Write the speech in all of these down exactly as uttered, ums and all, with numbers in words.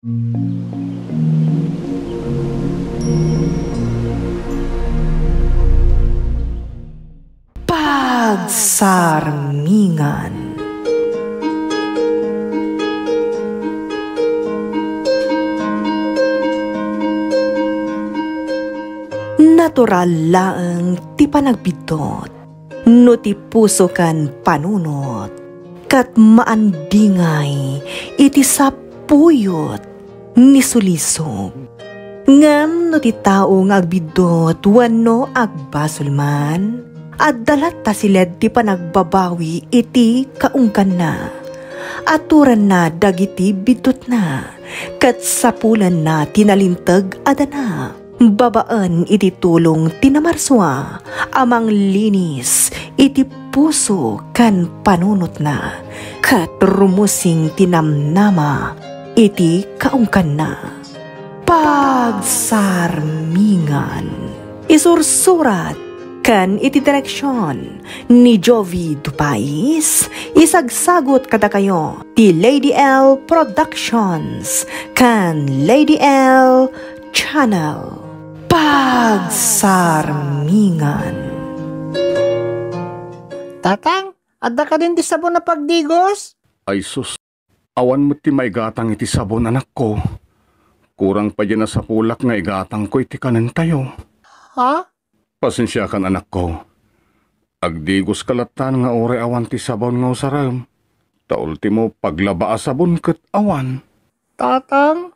Pagsarmingan. Natural laeng ti panagbiddut no ti puso ken panunot, ket maandingay iti sapuyot ni sulisog. Ngem no ti tao nga agbiddut wenno agbasol man, adda latta siled ti panagbabawi iti kaungganna. Aturanna dagiti biddutna, ket sapulanna ti nalinteg a dana. Babaen iti tulong ti Namarsua a manglinis iti puso ken panunotna, ket rumusing ti namnama iti kaungganna. Pagsarmingan. Isursurat ken iti direksion ni Jovi Dupais, isagsagut kadakayo ti Lady L Productions ken Lady L Channel. Pagsarmingan. Tatang, adda kadin ti sabon a pagdigos? Ay sus, awan met ti maigatang iti sabon, anakko. Kurang pay diay nasapulak nga igatangko iti kanentayo. Ha? Pasensiakan, anakko. Agdigoska lattan nga uray awan ti sabon nga usarem. Ta ultimo, paglaba a sabon ket awan. Tatang?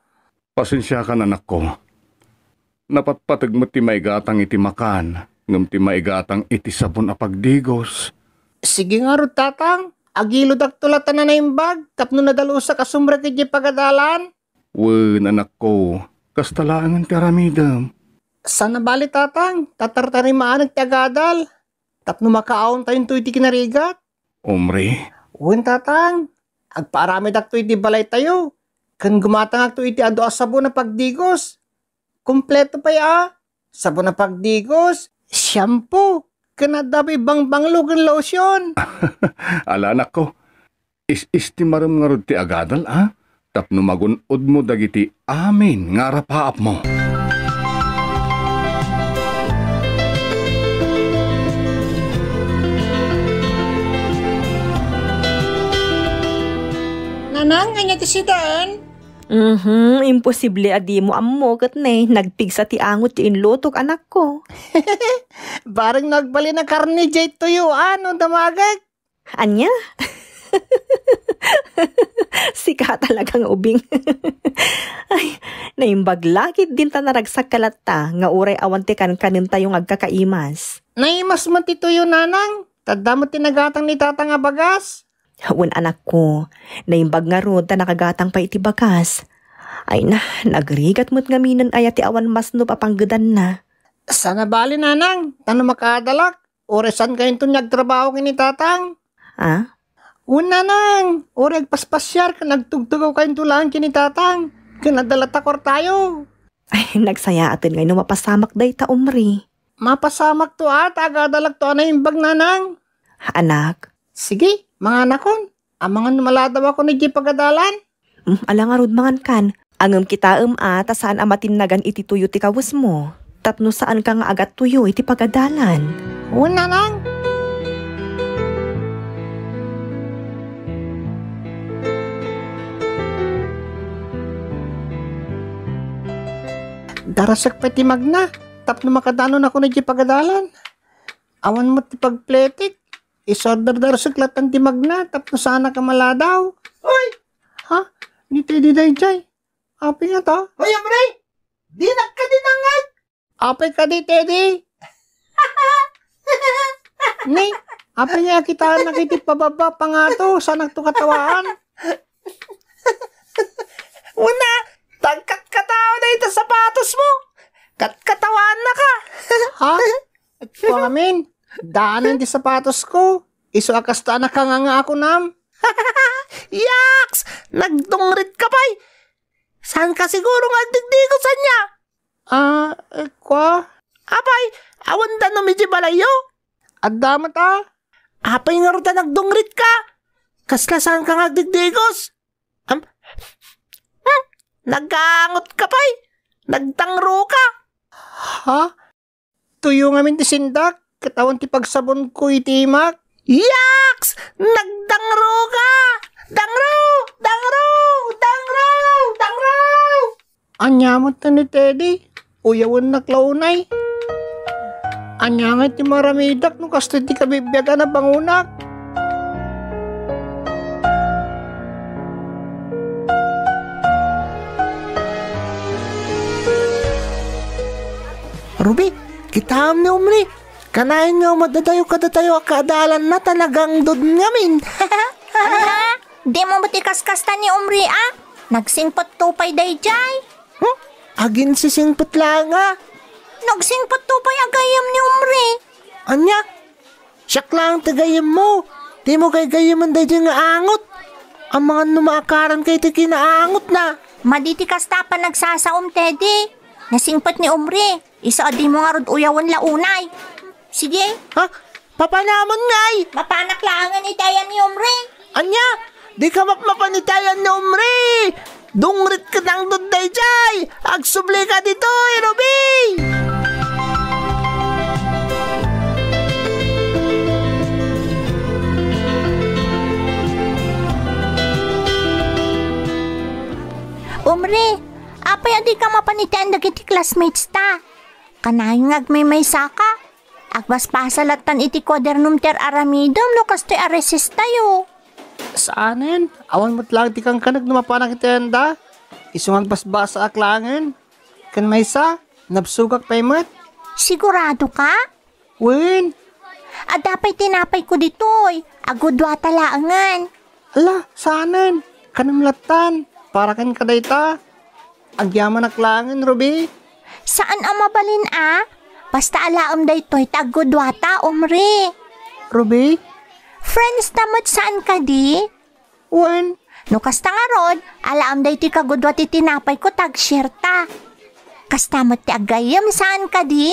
Pasensiakan, anakko. Napatpateg met ti maigatang iti makan, ngem ti maigatang iti sabon a pagdigos. Sige ngarud, Tatang. Agiludakto lattan a naimbag tapno nadalusak a sumrek idiay pagadalan. Wen, anakko, kasta laengen ti aramidem. Saan a bali, Tatang, ta tartarimaannak ti agadal tapno makaawantayonto iti kinarigat. Omri? Wen, Tatang. Agpaaramidakto iti balaytayo, ken gumatangakto iti adu a sabon a pagdigos. Kompleto pay a, sabon a pagdigos, shampoo, ken adda pay bangbanglo ken lotion. Ala, anakko, is-istimarem ngarud ti agadal, a? Tapno magun-odmo dagiti amin nga arapaapmo. Nanang, ania ti sidaen? Mhm, imposible a dimo ammo ket ne, nagpigsa ti angot ti inlutok, anakko. Bareng no agbalin a karne diay tuyo, a, no damagek. Ania? Sika talaga nga ubing. Ay, naimbag la ketdin ta naragsak ka latta nga uray awan ti kankanentayo nga agkakaimas. Naimas met ti tuyo, Nanang. Ta adda met ti nagatang ni Tata nga bagas. Wen, anakko, naimbag ngarud ta nakagatang pay iti bagas. Ay na, nagrigat met ngaminen aya ti awan masnop a panggedanna. Saan a bali, Nanang, ta no makaadalak, uray saankayonto nga agtrabaho ken ni Tatang. Ah? Wen, Nanang, uray agpaspasiar ken agtugtugawkayonto laeng ken ni Tatang. Ken adda latta kuartayo. Ay, nagsayaaten ngay no mapasamak dayta, Omri. Mapasamakto a, ta agadalakto a naimbag, Nanang. Anak. Sige, manganakon. Amangan no maladawakon idiay pagadalan. Mm, ala ngarud, mangankan. Ngem kitaem a ta saan a matinnagan iti tuyo ti kawesmo. Tapno saanka nga agattuyo iti pagadalan. Wen, Nanang. Darasek pay ti magna tapno makadanonakon idiay pagadalan. Awan met ti pagpletek. Isu a dardarasek lattan ti magna tapno saanak a maladaw. Uy! Ha? Ni Teddy daydiay. Apay ngata? Hoy, Omri! Dinak kadi nangngeg? Apay kadi, Teddy? Ni, apay nga akitaennak iti pababa, pangato, saanakto katawaan? Una, tagkatkatawa dayta sapatosmo. Katkatawaannaka. Ha? Kua ngamin, daanen ti sapatosko. Isu a kasta a nakanganga a kunam. Yaks! Nagdungritka pay! Saanka siguro nga agdigdigos ania? Ah, eh, kua? Apay, awan danum idiay balayyo? Adda met a. Apay ngarud ta nagdungritka? Kasla saanka nga agdigdigos? Am-, hmm? Nagangot ka pay. Nagdangro ka. Ha? Tuyo ngamin ti sindak, ket awan ti pagsabonko iti imak. Yaks! Nagdangro ka! Dangro! Dangro! Dangro! Dangro! Ania met ni Teddy? Uyawennak la unay. Ania ngay ti maramidak no kastoy ti kabibiag a nabangonak? Ruby, kitaem ni Omri. Kanayon nga umadadayo kadatayo a kaadalanna ta nagangdod ngamin. Ania? Dimo met ikaskasta ni Omri a? Nagsingpetto pay daydiay. Huh? Aginsisingpet laeng a? Nagsingpetto pay a gayyem ni Omri. Ania? Siak laeng ti gayyemmo. Dimo gaygayyemen daydiay nga angot. Amangan no maakaranka iti kinaangotna. Madi ti kasta a panagsasaom, Teddy. Nasingpet ni Omri. Isu a dimo ngarud uyawen la unay. Sige. Ha? Papanamon ngay? Mapanak laengen iti ayan ni Omri. Ania? Dika mapmapan iti ayan ni Omri? Dungrit ket nangdud daydiay. Agsubli ka ditoy, Ruby! Omri, apay a dika mapan iti ayan dagiti classmates ta? Kanayon nga agmaymaysaka. Agbasbasa lattan iti kuadernom ti ar-aramidem no kastoy a recess tayo. Saanen, awan met laeng ti kankanek no mapanak iti ayanda. Isu nga agbasbasaak laengen. Ken maysa, nabsogak pay met. Sigurado ka? Wen. Adda pay tinapay ko ditoy. Agudua ta laengen. Ala, saanen. Kanem lattan. Para kenka dayta. Agyamanak laengen, Ruby. Saan a mabalin a? Basta alaem daytoy ta agguduata, Omri. Ruby? Friends ta met saan kadi? Wen. No kasta ngarud, alaem daytoy kagudua ti tinapay ko ta agshare ta. Kasta met ti aggayyem saan kadi?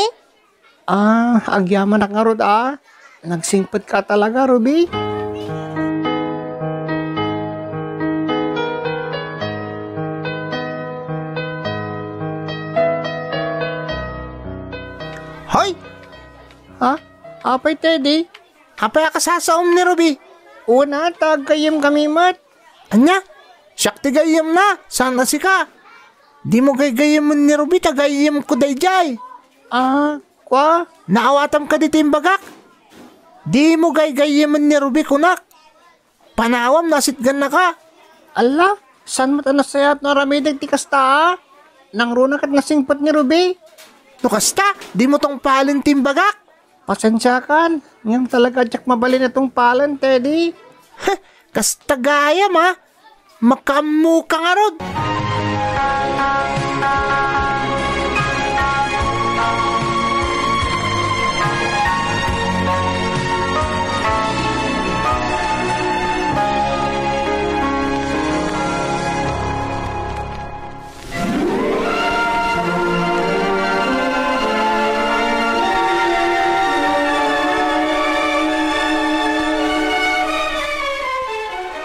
Ah, agyamanak ngarud a. Nagsingpet ka talaga, Ruby. Hoy! Ha? Apay, Teddy? Apay a kasasaom ni Ruby? Una, ta aggayyem kami met. Ania? Siak ti gayyemna, saan a sika? Dimo gaygayyemen ni Ruby ta gayyemko daydiay. Ah, kua? Naawatam kadi ti imbagak? Dimo gaygayyemen ni Ruby kunak. Panawam no asitgannaka. Alla, saan met a nasayaat no aramidek ti kasta a? Nangruna ket nasingpet ni Ruby. No kasta, dimo tungpalen ti imbagak. Pasensiakan, ngem talaga diak mabalin a tungpalen, Teddy. Heh, kasta gayam a. Makaammoka ngarud.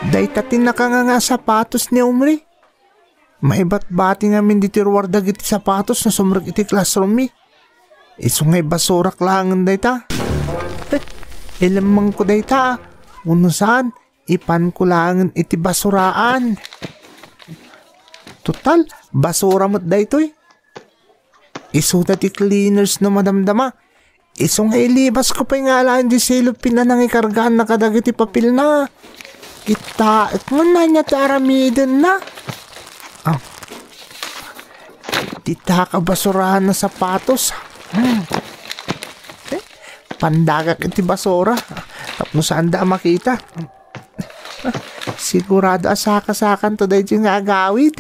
Dayta ti nakanganga a sapatos ni Omri. Maibatbati ngamin ditoy ruar dagiti sapatos no sumrek iti classroom mi. Isu nga ibasurak laengen dayta. Eh, ilemmengko dayta, a. Wenno saan, ipanko laengen iti basuraan. Total, basura met daytoy. Isuda ti cleaners no madamdama. Isu nga ilibasko pay nga alaen di cellophane a nangikargaanna kadagiti papelna. Kitaek man ania ti aramidenna. Ah. Dita kabasurahan a sapatos. Hmm. Eh, pandagak iti basura. Tapno saanda a makita. Sigurado a sakasakanto daydiay nga agawid.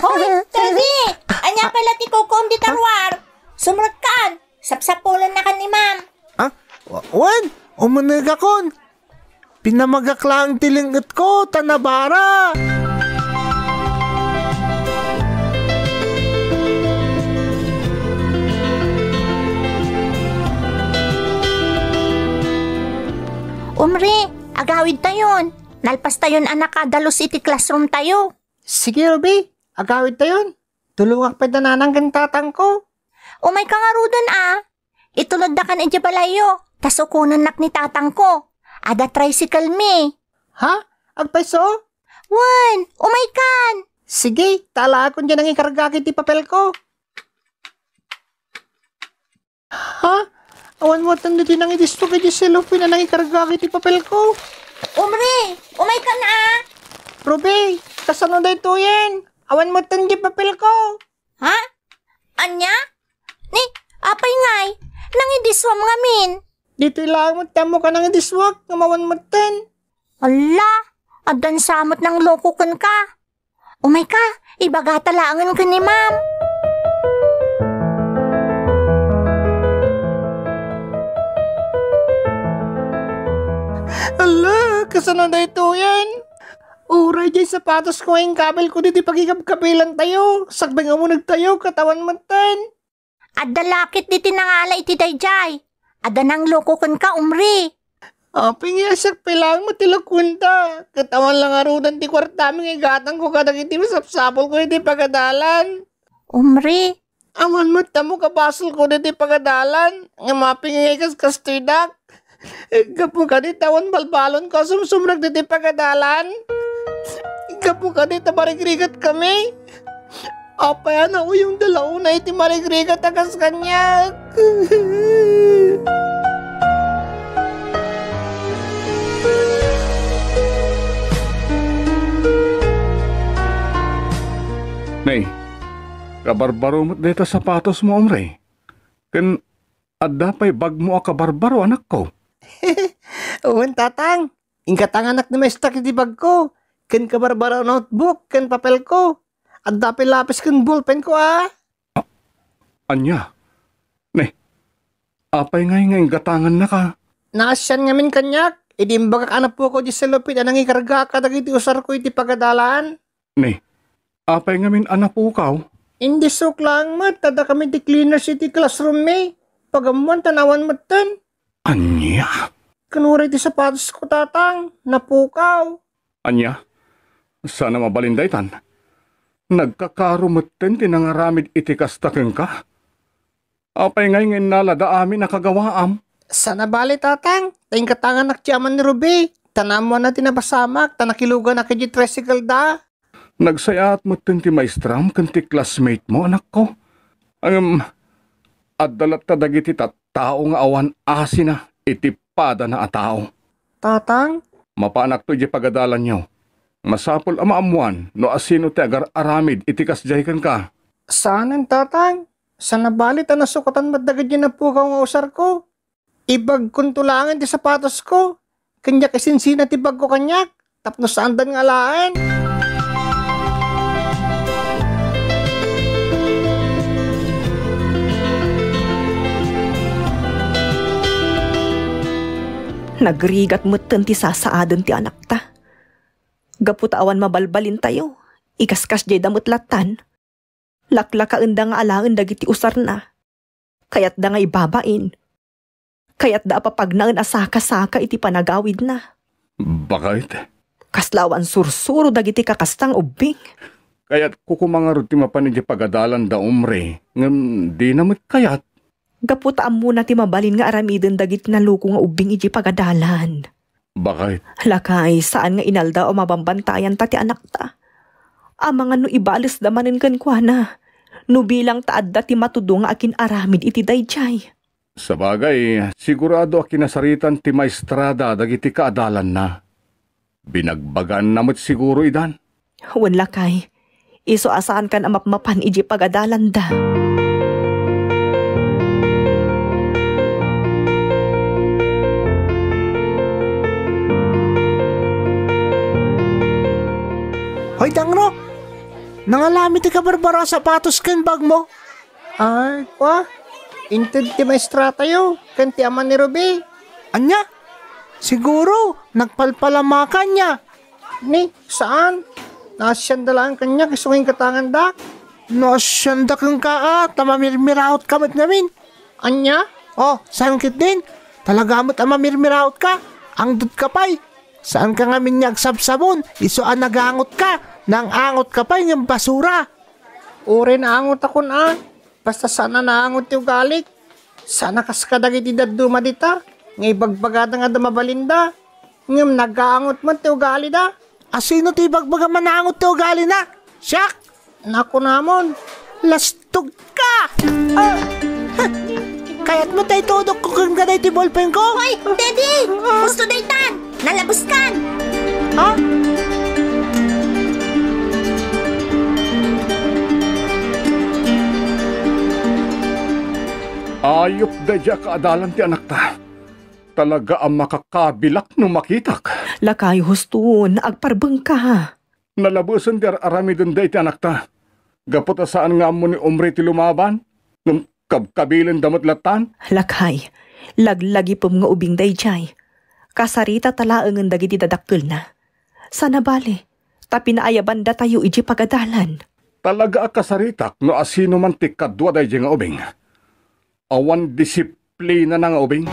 Hoy, Teddy! Ania pay la ti kukuam dita ruar? Sumrekkan! Sapsapulennakan ni Ma'am. Ah, wa-, wen, umunegakon. Pinamagak laeng ti leng-etko, ta nabara. Umri, agawidtayon. Nalpastayon a nakadalus iti classroom tayo. Sige, Ruby. Agawidtayon. Tulongak pay da nanang ken tatangko. Umayka ngaruden a. Ituloddakan idiay balayyo, ta sukonennak ni tatangko. Adda tricycle mi. Ha? Agpayso? Wen, umaykan. Sige, ta alaakon diay nangikarga iti papelko. Ha? Awan metten ditoy nangidiswak idiay cellophane a nangikarga iti papelko. Omri, umaykan a. Ruby, kasano daytoyen? Awan metten diay papelko. Ha? Ania? Ni, apay ngay? Nangidiswam ngamin. Ditoy laeng met ti ammoka nangidiswak, ngem awan metten. Ala, addan sa met nangloko kenka. Umayka, ibagata laengen ken ni Ma'am. Ala, kasano daytoyen? Uray diay sapatosko nga inkabilko ditoy pakikabkabilantayo, sakbay nga umunegtayo, ket awan metten. Adda lakit ditoy nangala iti daydiay. Adda nangloko kenka, Omri. Apay nga siak pay laeng met ti lokoenda, ket awan la ngaruden ti kuartami nga igatangko kadagiti masapsapulko iti pagadalan. Omri. Awan met ammo kabasolko ditoy pagadalan, ngem apay nga ikaskas toydak? Gapu kadi ta awan balbalonko a sumsumrek ditoy pagadalan? Gapu kadi ta marigrigatkami? Apay a nauyongda la unay iti marigrigat a kas kaniak? Nay, kabarbaro met dayta sapatosmo, Omri. Ken adda pay bagmo a kabarbaro, anakko? Wen, tatang. Inkatanganak ni maestra iti bagko, ken kabarbaro a notebook ken papelko. Adda pay lapis ken ballpenko a. Ania? Ne, apay ngay nga inggatangannaka? Naasian ngamin kaniak, idi imbagak a napukaw diay cellophane a nangikarga kadagiti usarko iti pagadalan. Ne, apay ngamin a napukaw? Indiswak laeng met ta addakami ti cleaners iti classroom mi. Pagammoan ta awan metten. Ania? Ken uray ti sapatosko, tatang, napukaw. Ania? Saan a mabalin daytan? Nagkakaro metten ti nangaramid iti kasta kenka? Apay ngay nga innalada amin a kagawaam? Saan a bale, tatang, ta inkatanganak ti ama ni Ruby, ta naammoanna ti napasamak, ta nakiluganak idiay tricycle da. Nagsay-at metten ti maestram ken ti classmate mo, anakko. Ngem, adda latta dagiti tattao nga awan asina iti padana a tao. Tatang? Mapanakto idiay pagadalanyo. Masapul a maammoan no asino ti agar-aramid iti kasdiay kenka. Saanen, tatang. Saan a bale ta nasukatan met dagiti napukaw nga usarko. Ibagkonto laengen ti sapatosko, ken diak isinsina ti bagko kaniak, tapno saandan nga alaen. Nagrigat metten ti sasaaden ti anakta. Gapu ta awan mabalbalintayo, ikaskasdiay da met lattan. Laklakaenda nga alaen dagiti usarna. Kayatda nga ibabain. Kayatda a papagnaen a saka-saka iti panagawidna. Baket? Kasla awan sursuro dagiti kakasta nga ubbing. Kayatko koma ngarud ti mapan idiay pagadalanda, Omri, ngem dina met kayat. Gapu ta ammona ti mabalin nga aramiden dagiti naloko nga ubbing idiay pagadalan. Baket? Lakay, saan nga inaldaw a mabambantayan ta ti anakta. Amangan no ibalesda manen kenkuana, no bilang ta adda ti matudo nga akin-aramid iti daydiay. Sabagay, sigurado a kinasaritan ti maestrada dagiti kaadalanna. Binagbagaanna met siguro idan. Wen, lakay, isu a saankan a mapmapan idiay pagadalanda. Hoy, Dangro! Nangalami ti kabarbaro a sapatos ken bagmo? Ay, kua, inted ti maestratayo ken ti ama ni Ruby. Ania? Siguro, nagpalpalamaka nia. Ni, saan? Naasianda laeng kaniak isu nga inkatangandak. Naasianda kenka a, ta mamirmiraotka met ngamin. Ania? Oh, saan ketdin? Talaga met a mamirmiraotka. Angdudka pay. Saanka ngamin nga agsabsabon, isu a nagangotka, naang-angotka pay ngem basura. Uray naangotakon a, basta saan a naangot ti ugalik. Saan a kas kadagiti dadduma dita, nga ibagbagada nga adda mabalinda, ngem nagaangot met ti ugalida. Asino ti ibagbaga a naangot ti ugalina? Siak? Nakunamon. Lastogka! Ah! Kayatmo ta itudokko kenka daytoy ballpenko? Hoy, Teddy! Husto daytan! Nalabuskan! Ha? Ayup daydiay a kaadalan ti anakta. Talaga a makakabilak no makitak. Lakay, huston, agparbengka. Nalabesen ti ar-aramidenda iti anakta. Gapu ta saan nga ammo ni Omri ti lumaban, ngem kabkabilenda met lattan. Lakay, laglagipem nga ubing daydiay. Kasaritata laengen dagiti dadakkelna. Saan a bale, ta pinaayabandatayo idiay pagadalan. Talaga a kasaritak no asino man ti kadua daydiay nga ubing. Awan disiplinana nga ubing.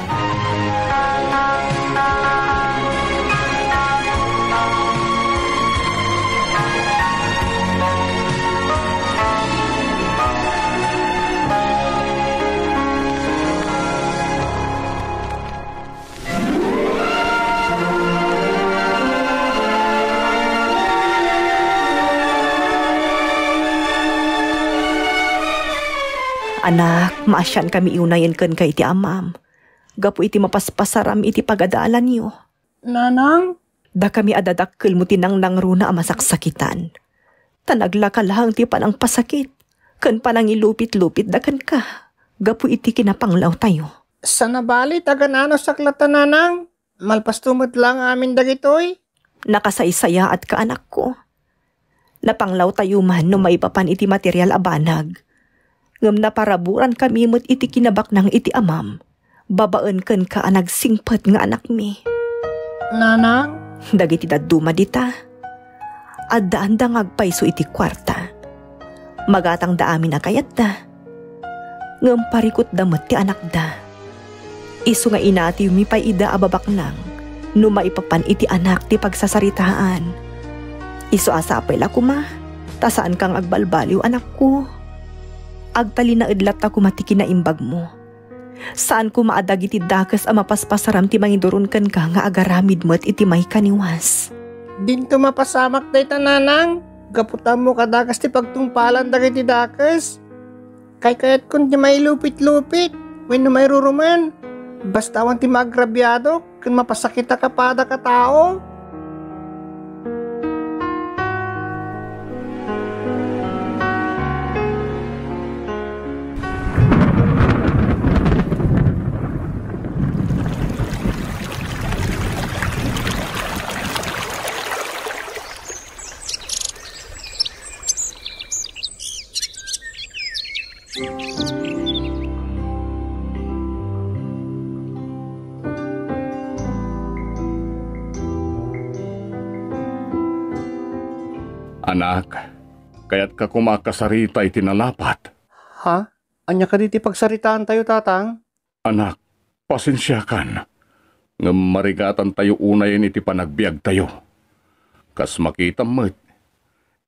Anak, maasiankami unayen kenka iti amam, gapu iti mapaspasaram iti pagadalanyo. Nanang? Dakami a dadakkelmo ti nangnangruna a masaksakitan. Ta naglaka laeng ti panangpasakit ken panangilupit-lupitda kenka gapu iti kinapanglawtayo. Saan a bale, taga-nano sak latta, Nanang? Malpasto met laeng amin dagitoy. Nakasaysayaatka, anakko. Napanglawtayo man no maipapan iti material a banag, ngem naparaburan kami met iti kinabaknang iti amam, babaen kenka a nagsingpet nga anakmi. Nanang? Dagiti dadduma dita, addaanda nga agpayso iti kuarta. Magatangda amin a kayatda, ngem parikutda met ti anakda. Isu nga inatewmi pay ida a babaknang no maipapan iti anak ti pagsasaritaan. Isu a sapay la koma, ta saanka nga agbalbaliw, anakko. Agtalinaed latta koma ti kinaimbagmo. Saan koma a dagiti dakes a mapaspasaram ti mangiduron kenka nga agaramid met iti maikaniwas. Dinto mapasamak dayta, Nanang, gapu ta ammok a dakes ti pagtungpalan dagiti dakes. Kaykayatkon ti mailupit-lupit wenno mairurumen. Basta awan ti maagrabiadok ken mapasakitak a padak a tao. Anak, kayatka koma a kasarita iti nalapat? Ha? Ania kadi ti pagsaritaantayo, Tatang? Anak, pasensiakan, ngem marigatantayo unayen iti panagbiagtayo. Kas makitam met,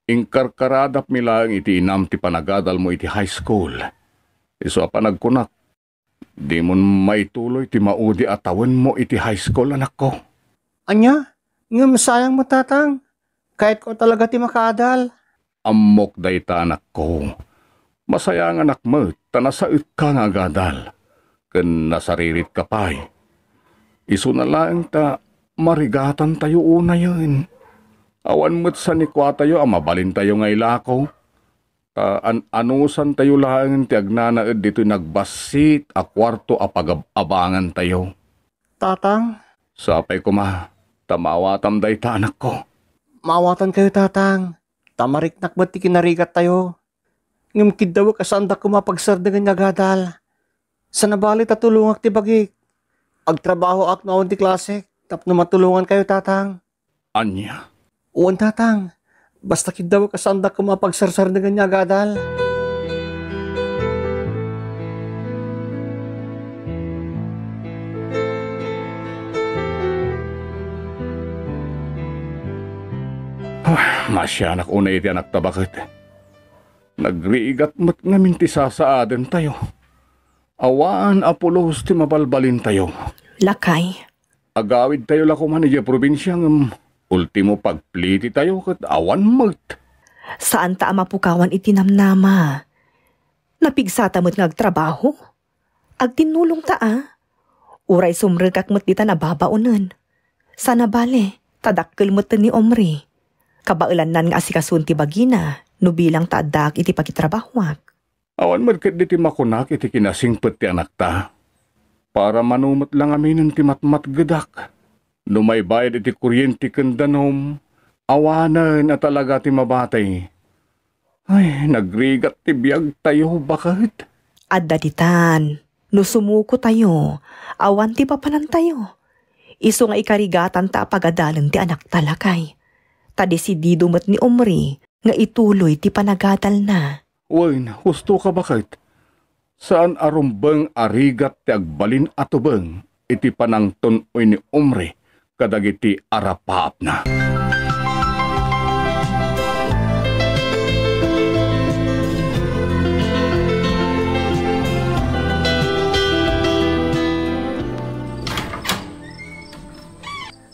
inkarkaradapmi laeng iti inam ti panagadalmo iti high school. Isu a panagkunak, dimon maituloy ti maudi a tawenmo iti high school, anakko. Ania? Ngem sayang met, Tatang. Kayatko talaga ti makaadal. Ammok dayta, anakko. Masayanganak met ta nasaetka nga agadal, ken nasariritka pay. Isuna laeng ta marigatantayo unayen. Awan met sanikuatayo a mabalintayo nga ilako, ta an-anusantayo laengen ti agnanaed ditoy nagbassit a kuarto a pagab-abangantayo. Tatang? Sapay koma, ta maawatam dayta, anakko. Maawatankayo, Tatang, ta mariknak met ti kinarigattayo. Ngem kiddawek a saandak koma a pagsardengen nga agadal. Saan a bale ta tulongak ti bagik. Agtrabahoak no awan ti klasek tapno matulongankayo, Tatang. Ania? Wen, Tatang. Basta kiddawek a saandak koma a pagsarsardengen nga agadal. Maasianak unay iti anakta baket. Nagrigat met ngamin ti sasaadentayo. Awan a pulos ti mabalbalintayo. Lakay. Agawidtayo la koman idiay probinsia ngem ultimo pagplititayo ket awan met. Saanta a mapukawan iti namnama. Napigsata met nga agtrabaho. Agtinnulongta a. Uray sumrekak met dita nababaonen. Saan a bale, ta dakkel met ni Omri. Kabaelannan nga asikason ti bagina no bilang ta addaak iti pakitrabahoak. Awan met ketdi ti makunak iti kinasingpet ti anakta. Para mano met la ngaminen ti matmatgedak. No maibayad iti kuryente ken danom, awanen a talaga ti mabati. Ay, nagrigat ti biagtayo, baket. Adda ditan, no sumukotayo, awan ti papanantayo. Isu nga ikarigatanta a pagadalen ti anakta, lakay. Ta desidido met ni Omri nga ituloy ti panagadalna. Wen, husto ka, baket. Saan a rumbeng a rigat ti agbalin a tubeng iti panangtun-oy ni Omri kadagiti arapaapna.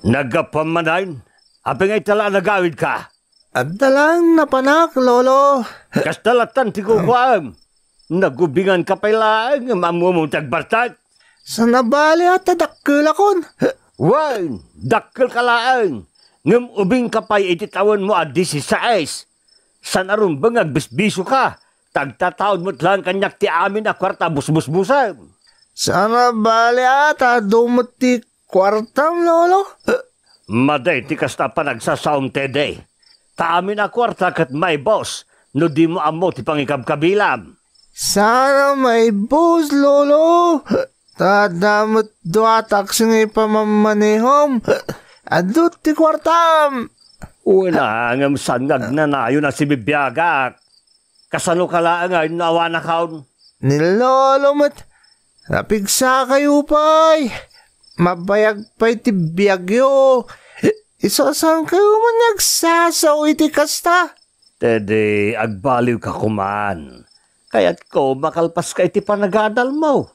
Naggapuam manen? Apay nga ita la a nagawidka? Adda laeng napanak, Lolo. Kasta lattan ti kukuam. Nagubinganka pay laeng ngem ammomo ti agbartek. Saan a bale a ta dakkelakon. Wen, dakkelka laeng, ngem ubingka pay iti tawenmo a disisais. Saan a rumbeng nga agbisbisioka, ta agtataud met laeng kaniak ti amin a kuarta a busbusbusem. Saan a bale a ta adu met ti kuartam, Lolo? Madi ti kasta a panagsasaom, Teddy. Ta amin a kuarta ket maibus no dimo ammo ti pangikabkabilam. Saan a maibus, Lolo. Ta adda met dua a taksi nga ipamammanehom. Adu ti kuartam. Wen a, ngem saan nga agnanayon a sibibiagak. Kasano ka laeng a inno awanakon? Ni Lolo met, napigsakayo pay. Mabayag pay ti biagyo. Isu a saankayo man nga agsasao iti kasta. Teddy, agbaliwka koman. Kayatko, makalpaska iti panagadalmo.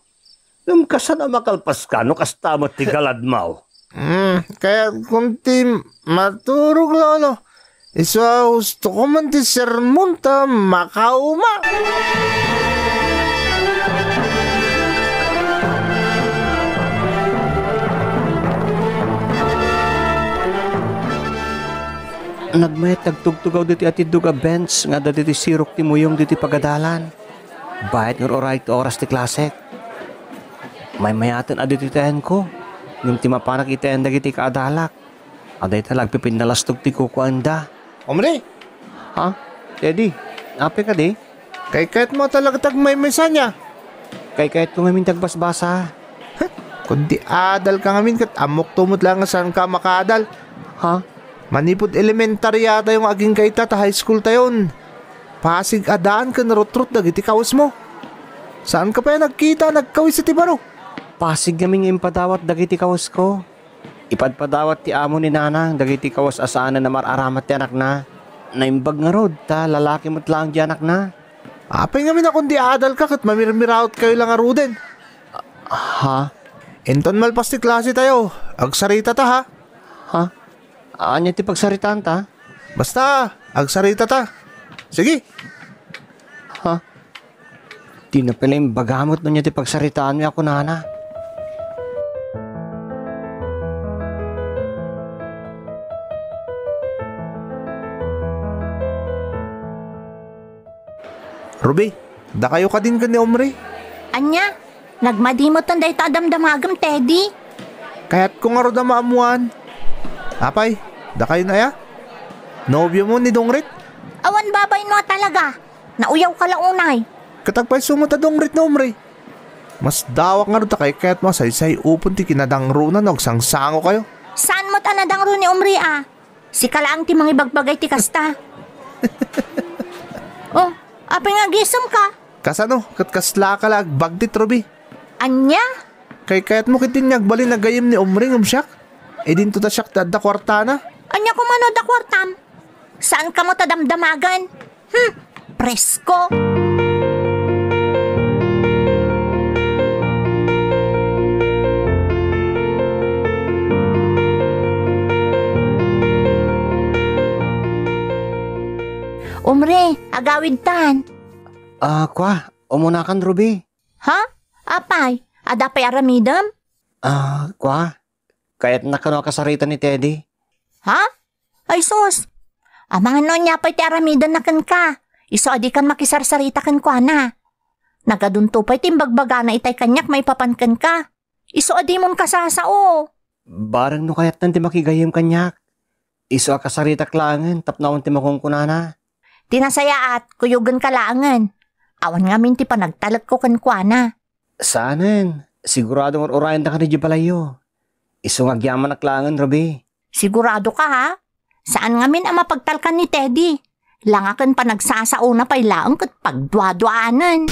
Ngem kasano a makalpaska no kasta met ti galadmo? Hmm, kayatkon ti maturog, Lolo. Isu a hustoko man ti sermon ta makauma. Nagmayat ti agtugtugaw ditoy atiddog a bench nga adda ditoy sirok ti muyong ditoy pagadalan. Bayat nga ur-uray ti oras ti klasek. Maymayaten a ditoy ti ayanko, ngem ti mapanak iti ayan dagiti kaadalak. Adda ita la agpipinnalastok ti kukuanda. Omri! Ha? Teddy, apay kadi? Kaykayatmo a talaga ti agmaymaysa ania? Kaykayatko ngamin ti agbasbasa. Kundi adalka ngamin ket ammokto met laeng nga saanka a makaadal. Ha? Manipud elementarya tayo nga agingga ita ta high school tayon. Pasig a daan ken rutrot dagiti kawesmo. Saanka pay a nagkita a nagkawes iti baro? Pasig ngamin nga impadawat dagiti kawesko. Ipadpadawat ti amo ni Nanang dagiti kawes a saanen a mar-aramat ti anakna. Naimbag ngarud ta lalaki met laeng ti anakna. Apay ngamin a kundi adalka ket mamirmirautkayo la ngaruden? Ha? Inton malpas ti klase tayo, agsaritata, ha? Ha? Ania ti pagsaritaanta? Basta, agsaritata. Sige. Ha? Dina pay la imbaga met no ania ti pagsaritaanmi a kunana. Ruby, dakayo kadin ken ni Omri? Ania? Nagmadi metten dayta a damdamagem, Teddy? Kayatko ngarud a maammuan. Apay, dakayon aya? Nobiomo ni Dongrit? Awan babain mo a talaga. Nauyawka la unay. Ket agpayso met a Dongrit ni Omri? Masdawak ngarud ta kaykayatmo a saysay-upon ti kinadangrona no agsangsangokayo. Saan met a nadangro ni Omri a? Sika laeng ti mangibagbagay ti kasta. Oh, apay nga agisem ka? Kasano? Ket kaslaka la agbagtit, Ruby? Ania? Kaykayatmo ketdin nga agbalin a gayyem ni Omri ngem siak? Idinto ta siak ti adda kuartana. Ania koma no adda kuartam? Saan kamo ta damdamagan? Hmm, presko. Umre, agawidtan. Ah, kwa, umunakan, Ruby. Ha? Apay, adda pay aramidem? Ah, kwa, kayatnak kano a kasaritan ni Teddy. Ha? Ay sus! Amangan no ania pay ti aramidenna kenka. Isu a dikan makisarsarita kenkuana. Nagadunto pay ti imbagbagana itay kaniak maipapan kenka. Isu a dimon kasasao. Bareng no kayatnan ti makigayyem kaniak. Isu a kasaritak laengen tapno awan ti makunkunana. Ti nasayaat, kuyogenka laengen. Awan ngamin ti panagtalekko kenkuana. Saanen, sigurado nga ur-urayendaka idiay balayyo. Isu nga agyamanak laengen, Ruby. Sigurado ka, ha? Saan ngamin a mapagtalkan ni Teddy. Langa ken panagsasaona pay laeng ket pagduaduaanen.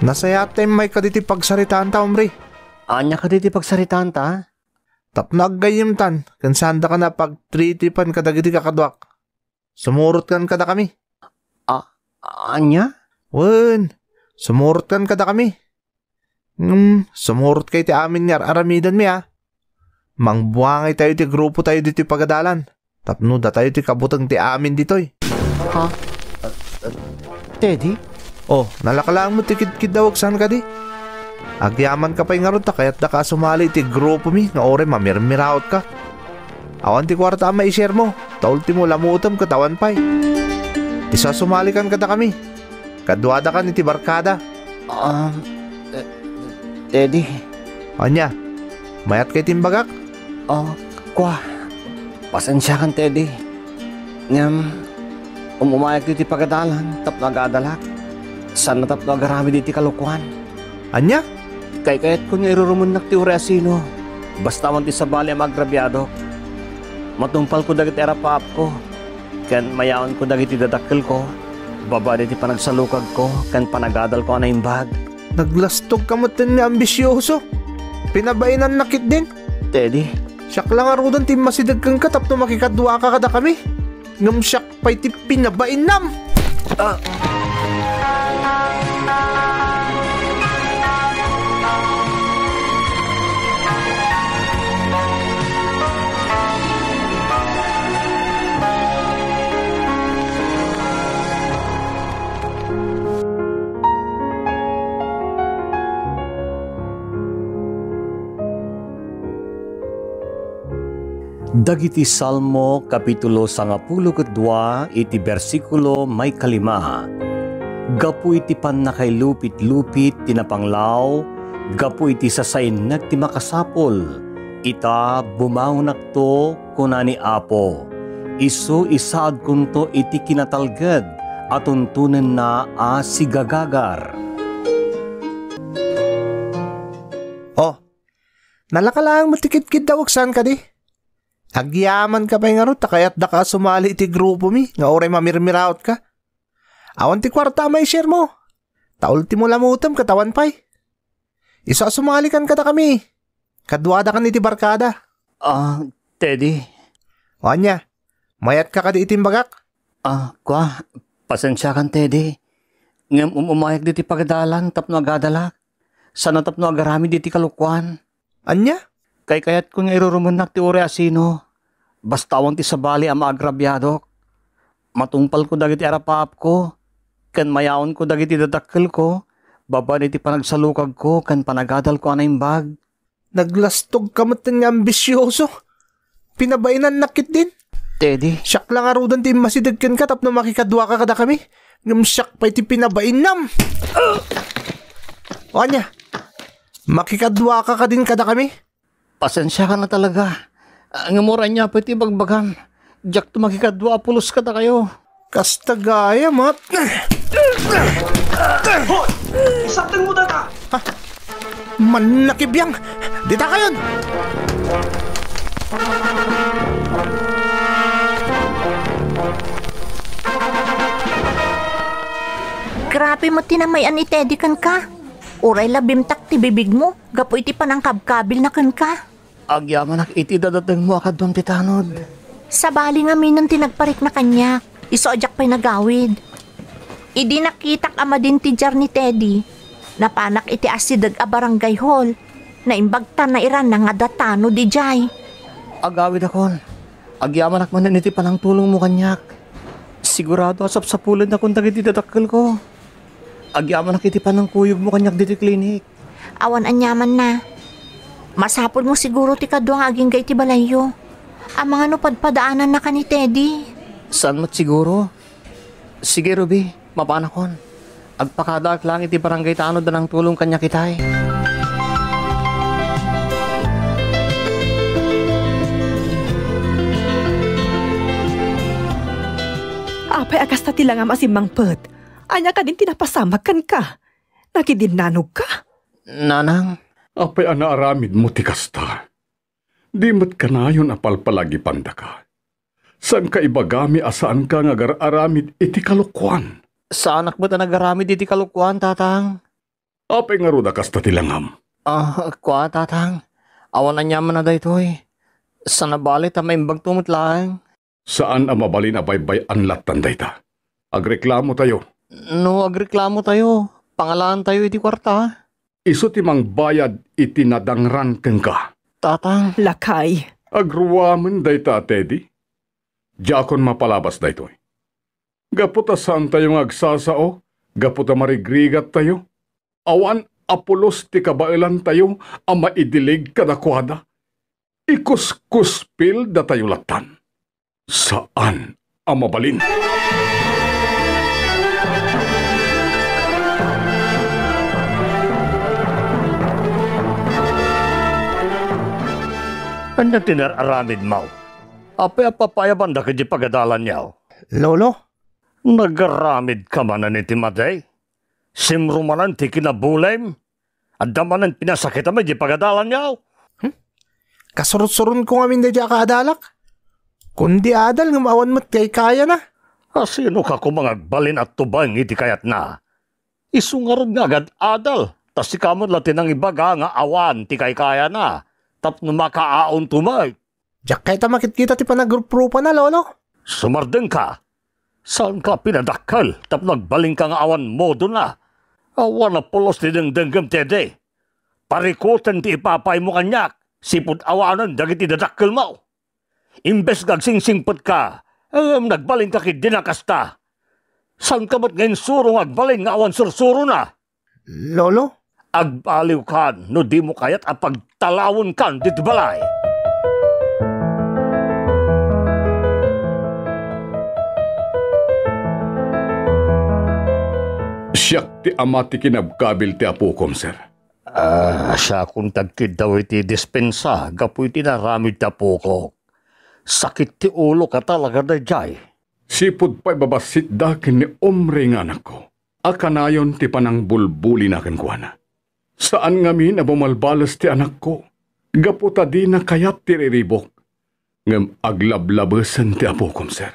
Nasayaat ta immay kaditi pagsaritaanta, Omri. Ania kaditi pagsaritaanta? Tapno aggayyemtan, ken saandaka a pagtritipan kadagiti kakaduak. Sumurotkan kadakami. A-, ania? Wen, sumurotkan kadakami. Ngem, sumurot kay ti amin nga ar-aramidenmi, a. Mangbuangay tayo ti grupo tayo ditoy pagadalan. Tapno datayo ti kabuteng ti amin ditoy. Ha? Teddy? Oh, nalaka laeng met ti kidkidawek saan kadi? Agyamanka pay ngarud ta kayatdaka a sumali iti grupomi nga uray mamirmiraotka. Awan ti kuarta a maishare mo, ta ultimo lamutem ket awan pay. Isu a sumalikan kadakami. Kaduadakan iti barkada. Um, eh, Teddy. Ania? Mayat kay ti imbagak? Oh, kwa. Pasensiakan, Teddy. Ngem, um-umayak ditoy pagadalan tapno agadalak. Saan a tapno agaramid iti kalokuan. Ania? Kaykayatkon nga irurumennak ti uray a sino. Basta awan ti sabali a maagrabiadok. Matungpalko dagiti arapaapko. Ken mayaonko dagiti dadakkelko, babaen iti panagsalukagko ken panagadalko a naimbag. Naglastogka metten nga ambisioso. Pinabainannak ketdin. Teddy. Siak la ngaruden ti immasideg kenka tapno makikaduaka kadakami. Ngem siak pay ti pinabainam. Ah. Dagiti Salmo, kapitulo sangapulo ket dua, iti bersikulo maikalima. Gapu iti pannakailupit-lupit ti napanglaw, gapu iti sasainnek ti makasapul, ita, bumangonakto, kuna ni Apo. Isu isaadkonto iti kinatalged a tuntonenna a sigagagar. Oh, nalaka laeng met ti kidkiddawek saan kadi? Agyamanka pay ngarud ta kayatdaka a sumali iti grupomi nga uray mamirmiraotka. Awan ti kuarta a maishare mo. Ta ultimo lamutem ket awan pay. Isu a sumalikan kadakami. Kaduadakan iti barkada. Ah, Teddy. O ania, mayatka kadi iti imbagak? Ah, kwa, pasensiakan, Teddy. Ngem um-umayak ditoy pagadalan tapno agadalak. Saan a tapno agaramid iti kalokuan. Ania? Kaykayatko nga irurumennak ti uray a sino. Basta awan ti sabali a maagrabiadok. Matungpalko dagiti arapaapko, ken mayaonko dagiti dadakkelko, babaen iti panagsalukagko ken panagadalko a naimbag. Naglastogka metten nga ambisioso. Pinabainannak ketdin. Teddy. Siak la ngaruden ti immasideg kenka tapno makikaduaka kadakami. Ngem siak pay ti pinabainam. O ania? Makikaduaka kadin kadakami? Pasensiakan a talaga. Ah, ngem uray ania pay ti ibagbagam. Diakto makikadua a pulos kadakayo. Kasta gayam, a. Hoy! Isaptengmo dayta! Ha? Mannakibiang! Ditakayon! Grabe met ti namay-an ni Teddy kenka. Uray labimtak ti bibigmo gapu iti panangkabkabilna kenka. Agyamanak iti dadatengmo a kaduam ti tanod. Sabali ngaminen ti nagparikna kaniak, isu a diak pay nagawid. Idi nakitak a madin ti diar ni Teddy, napanak iti asideg a barangay hall. Naimbag ta nairanna nga adda tanod idiay. Agawidakon. Agyamanak manen iti panangtulongmo kaniak. Sigurado a sapsapulendakon dagiti dadakkelko. Agyamanak iti panangkuyogmo kaniak ditoy klinik. Awan aniamanna. Masapulmo siguro ti kadua nga agingga iti balayyo. Amangan no padpadaanannaka ni Teddy. Saan met siguro? Sige, Ruby, mapanakon. Agpakadaak laeng iti barangay tanod a nangtulong kaniak itay. Apay a kasta ti langam a simmangpet? Ania kadin ti napasamak kenka? Nakidinnanogka? Nanang. Apay a naaramidmo ti kasta? Di met kanayon a palpalagipandaka. Saanka ibagami a saanka nga agar-aramid iti kalokuan? Saanak met a nagaramid iti kalokuan, Tatang. Apay ngarud a kasta ti langam? Ah, kua, Tatang. Awan aniamanna daytoy. Saan a bale ta maimbagto met laeng. Saan a mabalin a baybay-an lattan dayta. Agreklamotayo. No agreklamotayo, pangalaantayo iti kuarta. Isu ti mangbayad iti nadangran kenka. Tatang. Lakay. Agruamen dayta, Teddy. Diakon mapalabas daytoy. Gapu ta saantayo nga agsasao, gapu ta marigrigattayo, awan a pulos ti kabaelantayo a maidilig kadakuada. Ikuskuspil datayo lattan. Saan a mabalin. Ania ti nararamidmo? Apay a papayabandak iti pagadalanyo? Lolo? Nagaramidka manen iti madi? Simro manen ti kinabulim? Adda manen pinasakitam iti pagadalanyo? Hmm? Kasursuronko ngamin daydi a kaadalak? Kundi adal ngem awan met kaykayana. Asinoka koma nga agbalin a tubeng iti kayatna? Isu ngarud nga agad-adal, ta sika met la ti nangibaga nga awan ti kaykayana, tapno makaaonto met. Diak kayat a makitkita ti panagruprupana, Lolo. Sumardengka. Saanka pinadakkel tapno agbalinka nga awan modona. Awan a pulos ti dengdenggem, Teddy. Parikuten ti ipapaymo kaniak, sipud awanen dagiti dadakkelmo. Imbes nga agsingsingpetka, ngem nagbalinka ketdin a kasta. Saanka met nga insuro nga agbalin nga awan sursurona? Lolo? Agbaliwkan no dimo kayat a pagtalawenkan ditoy balay. Siak ti ama ti kinabkabil ti apokom, sir. Ah, siakon ti agkiddaw iti dispensa gapu iti naramid ti apokok. Sakit ti ulo ka talaga daydiay. Sipud pay babassitda ken ni Omri nga anakko, a kanayon ti panangbulbulina kenkuana. Saan ngamin a bumalbales ti anakko, gapu ta dina kayat ti riribuk, ngem aglablabesen ti apokom, sir.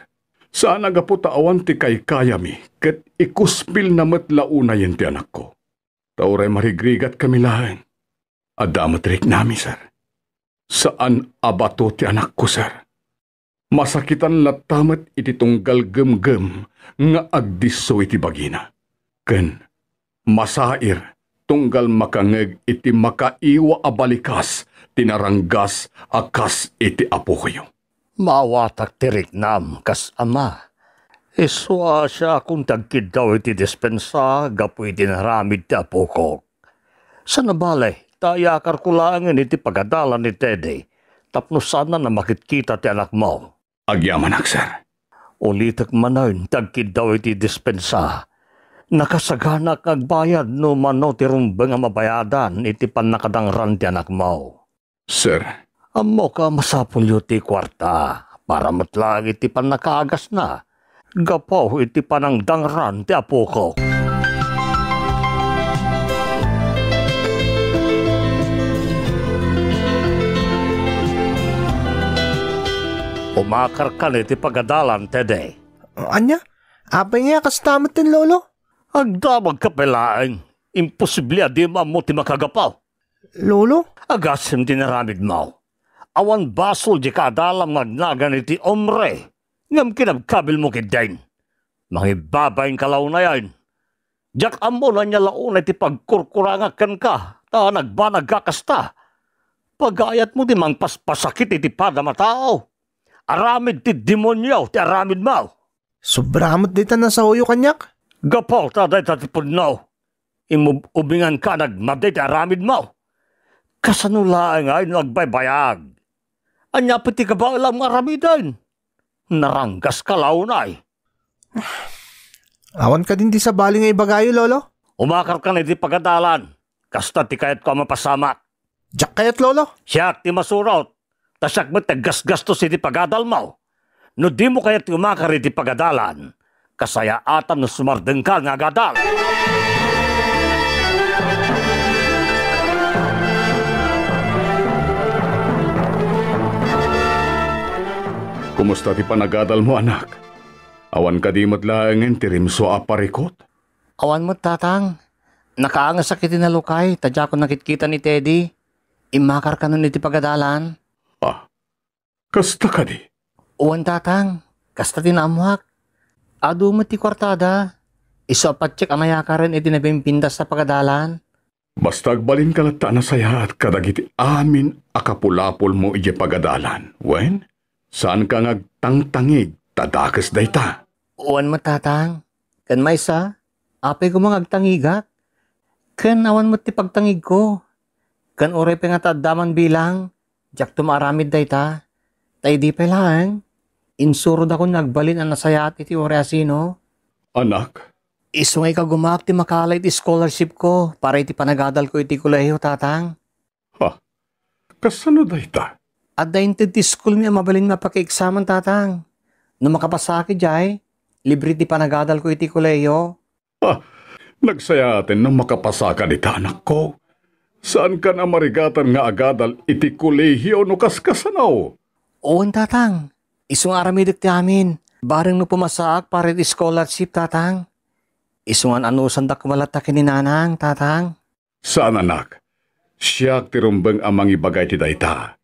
Saan a gapu ta awan ti kaykayami ket ikuspilna met la unayen ti anakko. Ta uray marigrigatkami laeng, adda met riknami, sir. Saan a bato ti anakko, sir. Masakitan latta met iti tunggal gemgem nga agdisso iti bagina. Ken masair tunggal makangngeg iti makaiwa a balikas ti naranggas a kas iti apokoyo. Maawatak ti riknam kas ama. Isu a siakon ti agkiddaw iti dispensa gapu iti naramid ti apokok. Saan a bale, ta ayakarko laengen iti pagadalan ni Teddy tapno saanna a makitkita ti anakmo. Agyamanak, sir. Ulitek manen ti agkiddaw iti dispensa. Nakasaganak nga agbayad no mano ti rumbeng a mabayadan iti pannakadangran ti anakmo. Sir. Ammok a masapulyo ti kuarta para met laeng iti pannakaagasna gapu iti panangdangran ti apokok. Umakarkan iti pagadalan, Teddy. Ania? Apay nga kasta met ten, Lolo? Agdamagka pay laeng. Imposible a dimo ammo ti makagapu. Lolo? Agasem ti inaramidmo. Awan basol diay kaadalam nga agnagan iti hombre, ngem kinabkabilmo ketdin. Mangibabainka la unayen. Diak ammo no ania la unay ti pagkurkurangak kenka, ta nagbanagka kasta. Pagayatmo ti mangpaspasakit iti padam a tao. Aramid ti demonio ti aramidmo. Sobra met dayta nasaoyo kaniak. Gapu ta dayta ti pudno, imub-ubinganka a nagmadi ti aramidmo. Kasano laeng ngay no agbaybayag? Ania pay ti kabaelam nga aramiden? Naranggaska la unay. Awan kadin ti sabali nga ibagayo, Lolo? Umakarkan iti pagadalan. Kasta ti kayatko a mapasamak. Diak kayat, Lolo. Siak ti masurot. Ta siak met ti aggasgastos iti pagadalmo. No dimo kayat ti umakar iti pagadalan, kasayaatan no sumardengka nga agadal. Kumusta ti panagadalmo, anak? Awan kadi met laengen ti rimsua a parikut? Awan met, Tatang. Nakaangesak iti nalukay ta diakon nakitkita ni Teddy. Immakar kanon iti pagadalan. Ah, kasta kadi? Wen, Tatang. Kasta ti naammoak. Adu met ti kuartada. Isu a patiek a mayakaren iti nabimpintas a pagadalan. Basta agbalinka latta a nasayaat kadagiti amin a kapulapulmo idiay pagadalan. Wen, saanka nga agtangtangig ta dakes dayta. Wen met, Tatang. Ken maysa, apay koma nga agtangigak? Ken awan met ti pagtangigko. Ken uray pay nga ta adda man bilang, diakto maaramid dayta. Ta idi pay laeng, insurodakon nga agbalin a nasayaat iti uray a sino. Anak? Isu nga ikagumaak ti makala iti scholarship ko para iti panagadalko iti kolehiyo, Tatang. Ha? Kasano dayta? Adda inted ti school mi a mabalin mapakieksamen, Tatang. No makapasaak idiay, libre ti panagadalko iti kolehiyo. Ha? Nagsayaaten no makapasaka dita, anakko. Saankan a marigatan nga agadal iti kolehiyo no kaskasano? Wen, Tatang. Isu nga aramidek ti amin. Bareng no pumasaak para iti scholarship, Tatang. Isu nga an-anusandak koma latta ken ni Nanang, Tatang. Saan, anak. Siak ti rumbeng a mangibaga iti dayta.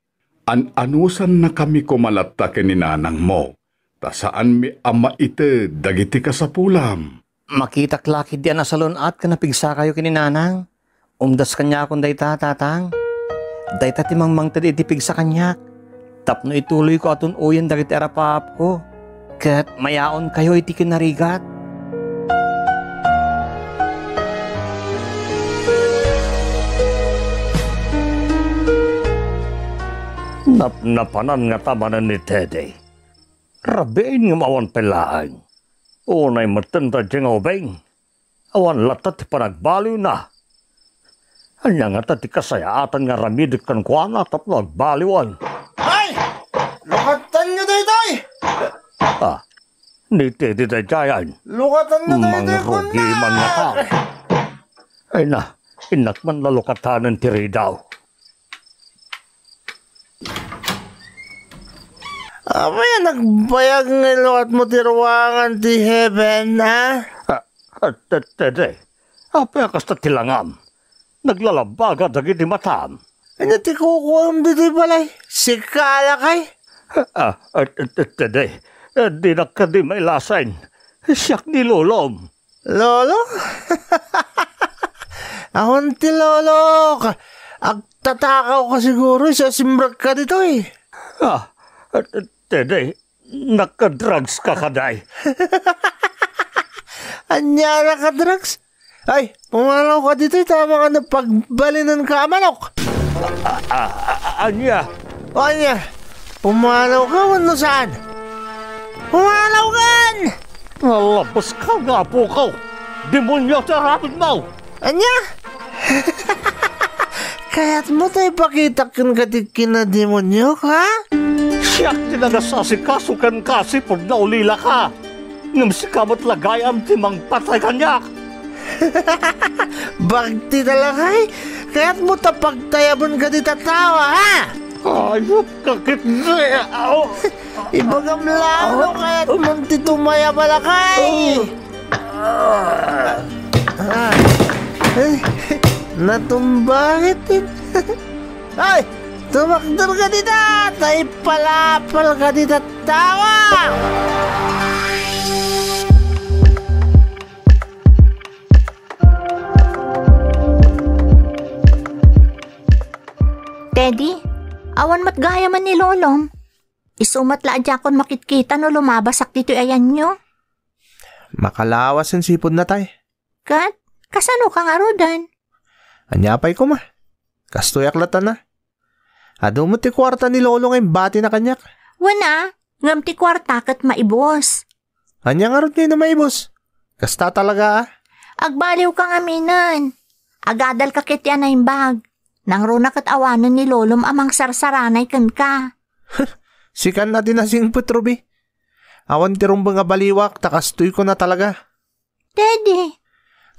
An-anusannakami koma latta ken ni nanangmo, ta saanmi a maited dagiti kasapulam. Makitak la ketdi a nasalun-at ken napigsakayo ken ni Nanang. Umdas kaniakon dayta, Tatang. Dayta ti mangmangted iti pigsa kaniak. Tapno ituloyko a tun-oyen dagiti arapaapko, ket mayaonkayo iti kinarigat. Napnapanan ngata manen ni Teddy. Rabiin ngem awan pay laeng. Unay metten daydiay nga ubing. Awan latta ti panagbaliwna. Ania ngata ti kasayaatan nga aramidek kenkuana tapno agbaliwen? Ay! Lukatanyo daytoy! Ah, ni Teddy daydiayen. Lukatanyo daytoy, mangrugi man ngata. Ay na, innak man lalukatanen ti ridaw. Apay a nagbayag nga ilukatmo ti ruangan ti heaven, a? Ah, ah, Te-, Teddy, apay a kasta ti langam? Naglalabbaga dagiti matam. Ania ti kukuam ditoy balay? Sika a lakay? Ah, ah, Te-, Te-, Teddy, eh, dinak kadi mailasin. Siak ni Lolom. Lolo? Awan ti lolok. Agtatakaw ka siguro, isu a simrek ka ditoy. Ah, Teddy, nakadrugs ka kadi? Ania a nakadrugs? Ay, pumanaw ka ditoy, ta amangan no pagbalinenka a manok. Ah, ah, ah, ania? Ania? Pumanaw ka wenno saan? Pumanaw kan! Nalabes ka nga apokaw! Demonio ti aramidmo! Ania? Kayatmo ta ipakitak kenka ti kinademoniok, ha? Siak ti nagasasikaso kenka, sipud naulilaka. Ngem sika met la gayam ti mangpatay kaniak. Bagti ta lakay, kayatmo ta pagtayabenka dita tao, ha? Ayop ka ketdi. Aw. Ibagam la no kayatmon ti tumayab a lakay. Ah. Ah, eh, natumba ket. Ay, tumakder ka dita, ta ipalapal ka dita tawa! Teddy, awan met gayamen ni Lolom. Isu met la a diakon makitkita no lumabasak ditoy ayanyo. Makalawas ti sipud na tay. Ket, kasano ka ngaruden? Ania pay koma? Kastoyak latta na. Adu met ti kuarta ni Lolo nga imbatina kaniak. Wen a, ngem ti kuarta ket maibus. Ania ngarud ngay no maibus? Kasta talaga a? Agbaliwka ngaminen. Agadalka ket ti a naimbag. Nangruna ket awanen ni Lolom a mangsarsaranay kenka. Sikan a ti nasingpet, Ruby. Awan ti rumbeng a baliwak, ta kastoy ko na talaga. Teddy.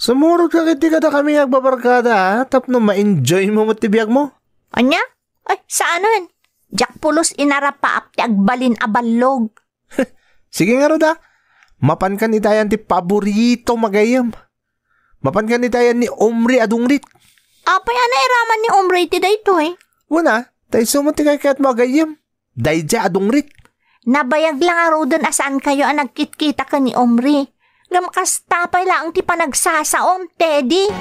Sumurot ka ket ti kadakami nga agbabarkada, a, tapno ma-enjoy mo met ti biag mo. Ania? Ay, saanen. Diak pulos inarapaap ti agbalin a ballog. Sige ngarud a. Mapankan itayan ti paborito a gayyem. Mapankan itayan ni Omri a dungrit. Apay a nairaman ni Omri ti daytoy? Wen a, ta isu met ti kaykayatmo a gayyem. Daydiay a dungrit. Nabayag la ngaruden a saankayo a nagkitkita ken ni Omri. Ngem kasta pay laeng ti panagsasaom, Teddy.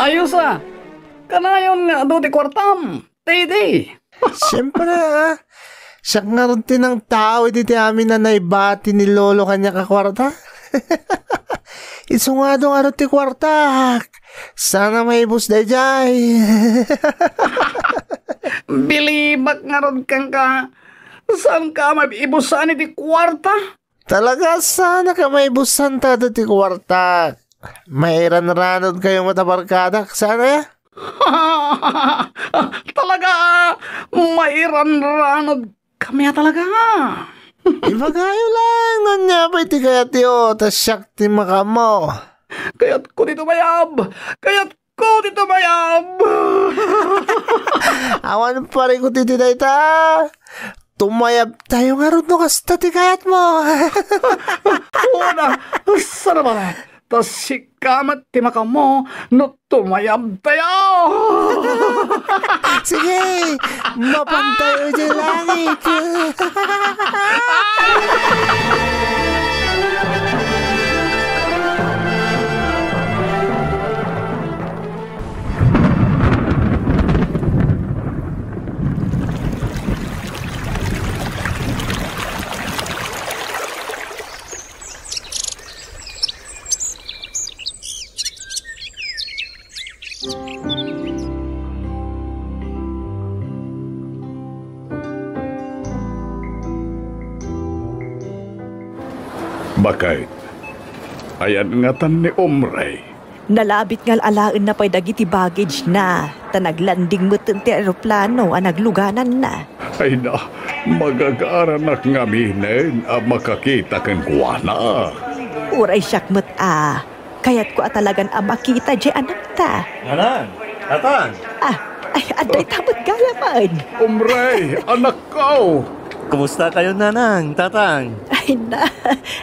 Ayos a! Kanayon nga adu ti kuartam, Teddy. Siempre, a. Siak ngarud ti nangtao iti ti amin a naibati ni Lolo kaniak a kuarta. Isu nga adu ngarud ti kuartak. Saan a maibus daydiay. Bilibak ngarud kenka. Saanka a maibusan iti kuarta? Talaga, saan a ka maibusan ta adu ti kuartak. Mairanranod kayo met a barkadak, saan a? Talaga, mairanranod kami a talaga. Ibagayo laeng ania pay ti kayatyo, ta siak ti makaammo. Kayatko ti tumayab! Kayatko ti tumayab! Awan parikut iti dayta. Tumayabtayo ngarud no kasta ti kayatmo. Una, saan a bale? Ta sika met ti makaammo no tumayabtayo. Sige, mapantayo idiay langit. Baket, ayan ngatan ni Omri? Nalabit nga al-alaenna pay dagiti baggage-na, ta naglanding metten ti aeroplano a naglugananna. Ay na, magagaranak ngaminen a makakita kenkuana. Uray siak met a, kayatko a talagan a makita diay anakta. Nanang, tatang. Ah, ay, adda ita met gayamen. Omri, anakko! Kumusta kayo, nanang, tatang? Ay na,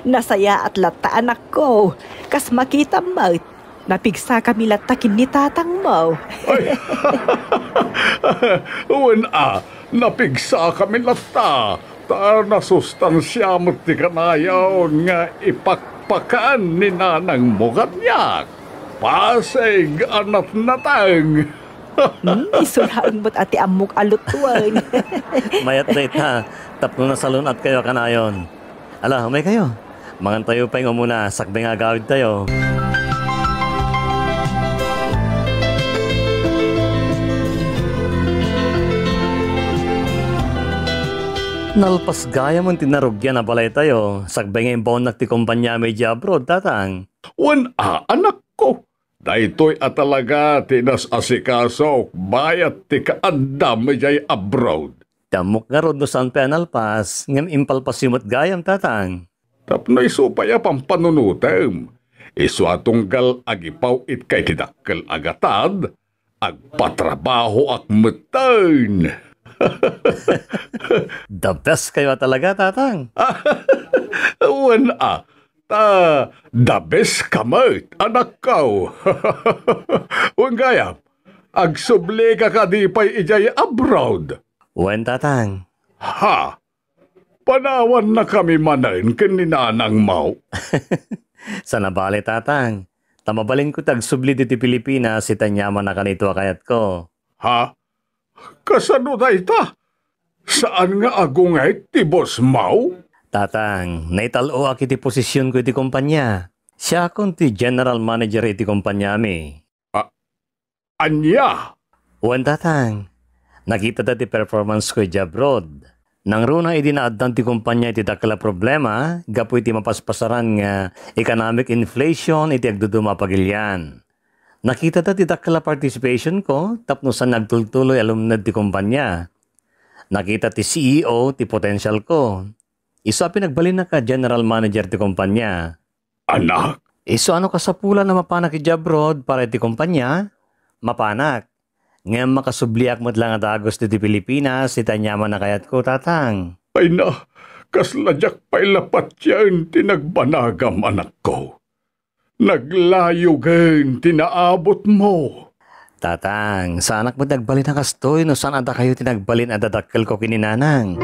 nasayaat latta, anakko. Kas makitam met, napigsakami latta ken ni tatangmo. Ay, wen a, napigsakami latta, ta nasustansia met ti kanayon nga ipakpakan ni nanangmo kaniak. Pasig a natnateng. Hmm, isu laeng met a ti ammok a lutuen. Mayat dayta, tapno nasalun-atkayo a kanayon. Ala, umaykayo. Mangantayo pay nga umuna, sakbay nga agawidtayo. Nalpas gayamen ti narugian a balaytayo, sakbay nga imbaonnak ti kompaniami idiay abroad, tatang. Wen a, anakko. Daytoy a talaga ti inas-asikasok bayat ti kaaddam idiay abroad. Ti ammok ngarud no saan pay a nalpas, ngem impalpasyo met gayam, Tatang. Tapno isu pay a pampanunotem, isu a tunggal agipaw-itka iti dakkel a gatad, agpatrabahoak metten. The best kayo a talaga, Tatang. Wen a, ta the best ka met, anakko. Wen gayam, agsublika kadi pay idiay abroad? Wen, Tatang. Ha? Panawannakami manen ken ni nanangmo? Saan a bale, Tatang. Ta mabalinko ti agsubli ditoy Pilipinas iti aniaman a kanito a kayatko. Ha? Kasano dayta? Saan nga agunget ti bossmo? Tatang, naital-oak iti posisionko iti kompania. Siakon ti general manager iti kompaniami. A-, ania? Wen, Tatang. Nakitata ti performance ko idiay abroad. Nangruna idi naaddan ti kompania iti dakkel a problema gapu iti mapaspasaran nga economic inflation iti agduduma a pagilian. Nakitata ti dakkel a participation ko tapno saan nga agtultuloy a lumned ti kompania. Nakita ti C E O ti potential ko. Isu a pinagbalinnak a general manager ti kompania. Anak? Isu a no kasapulan a mapanak idiay abroad para iti kompania, mapanak. Ngem makasubliak met laeng a dagus ditoy Pilipinas iti aniaman a kayatko, Tatang. Ay na, kasla diak pay la patien ti nagbanagam, anakko. Naglayogen ti naabutmo. Tatang, saanak met nga agbalin a kastoy no saan a dakayo ti nagbalin a dadakkelko ken ni nanang.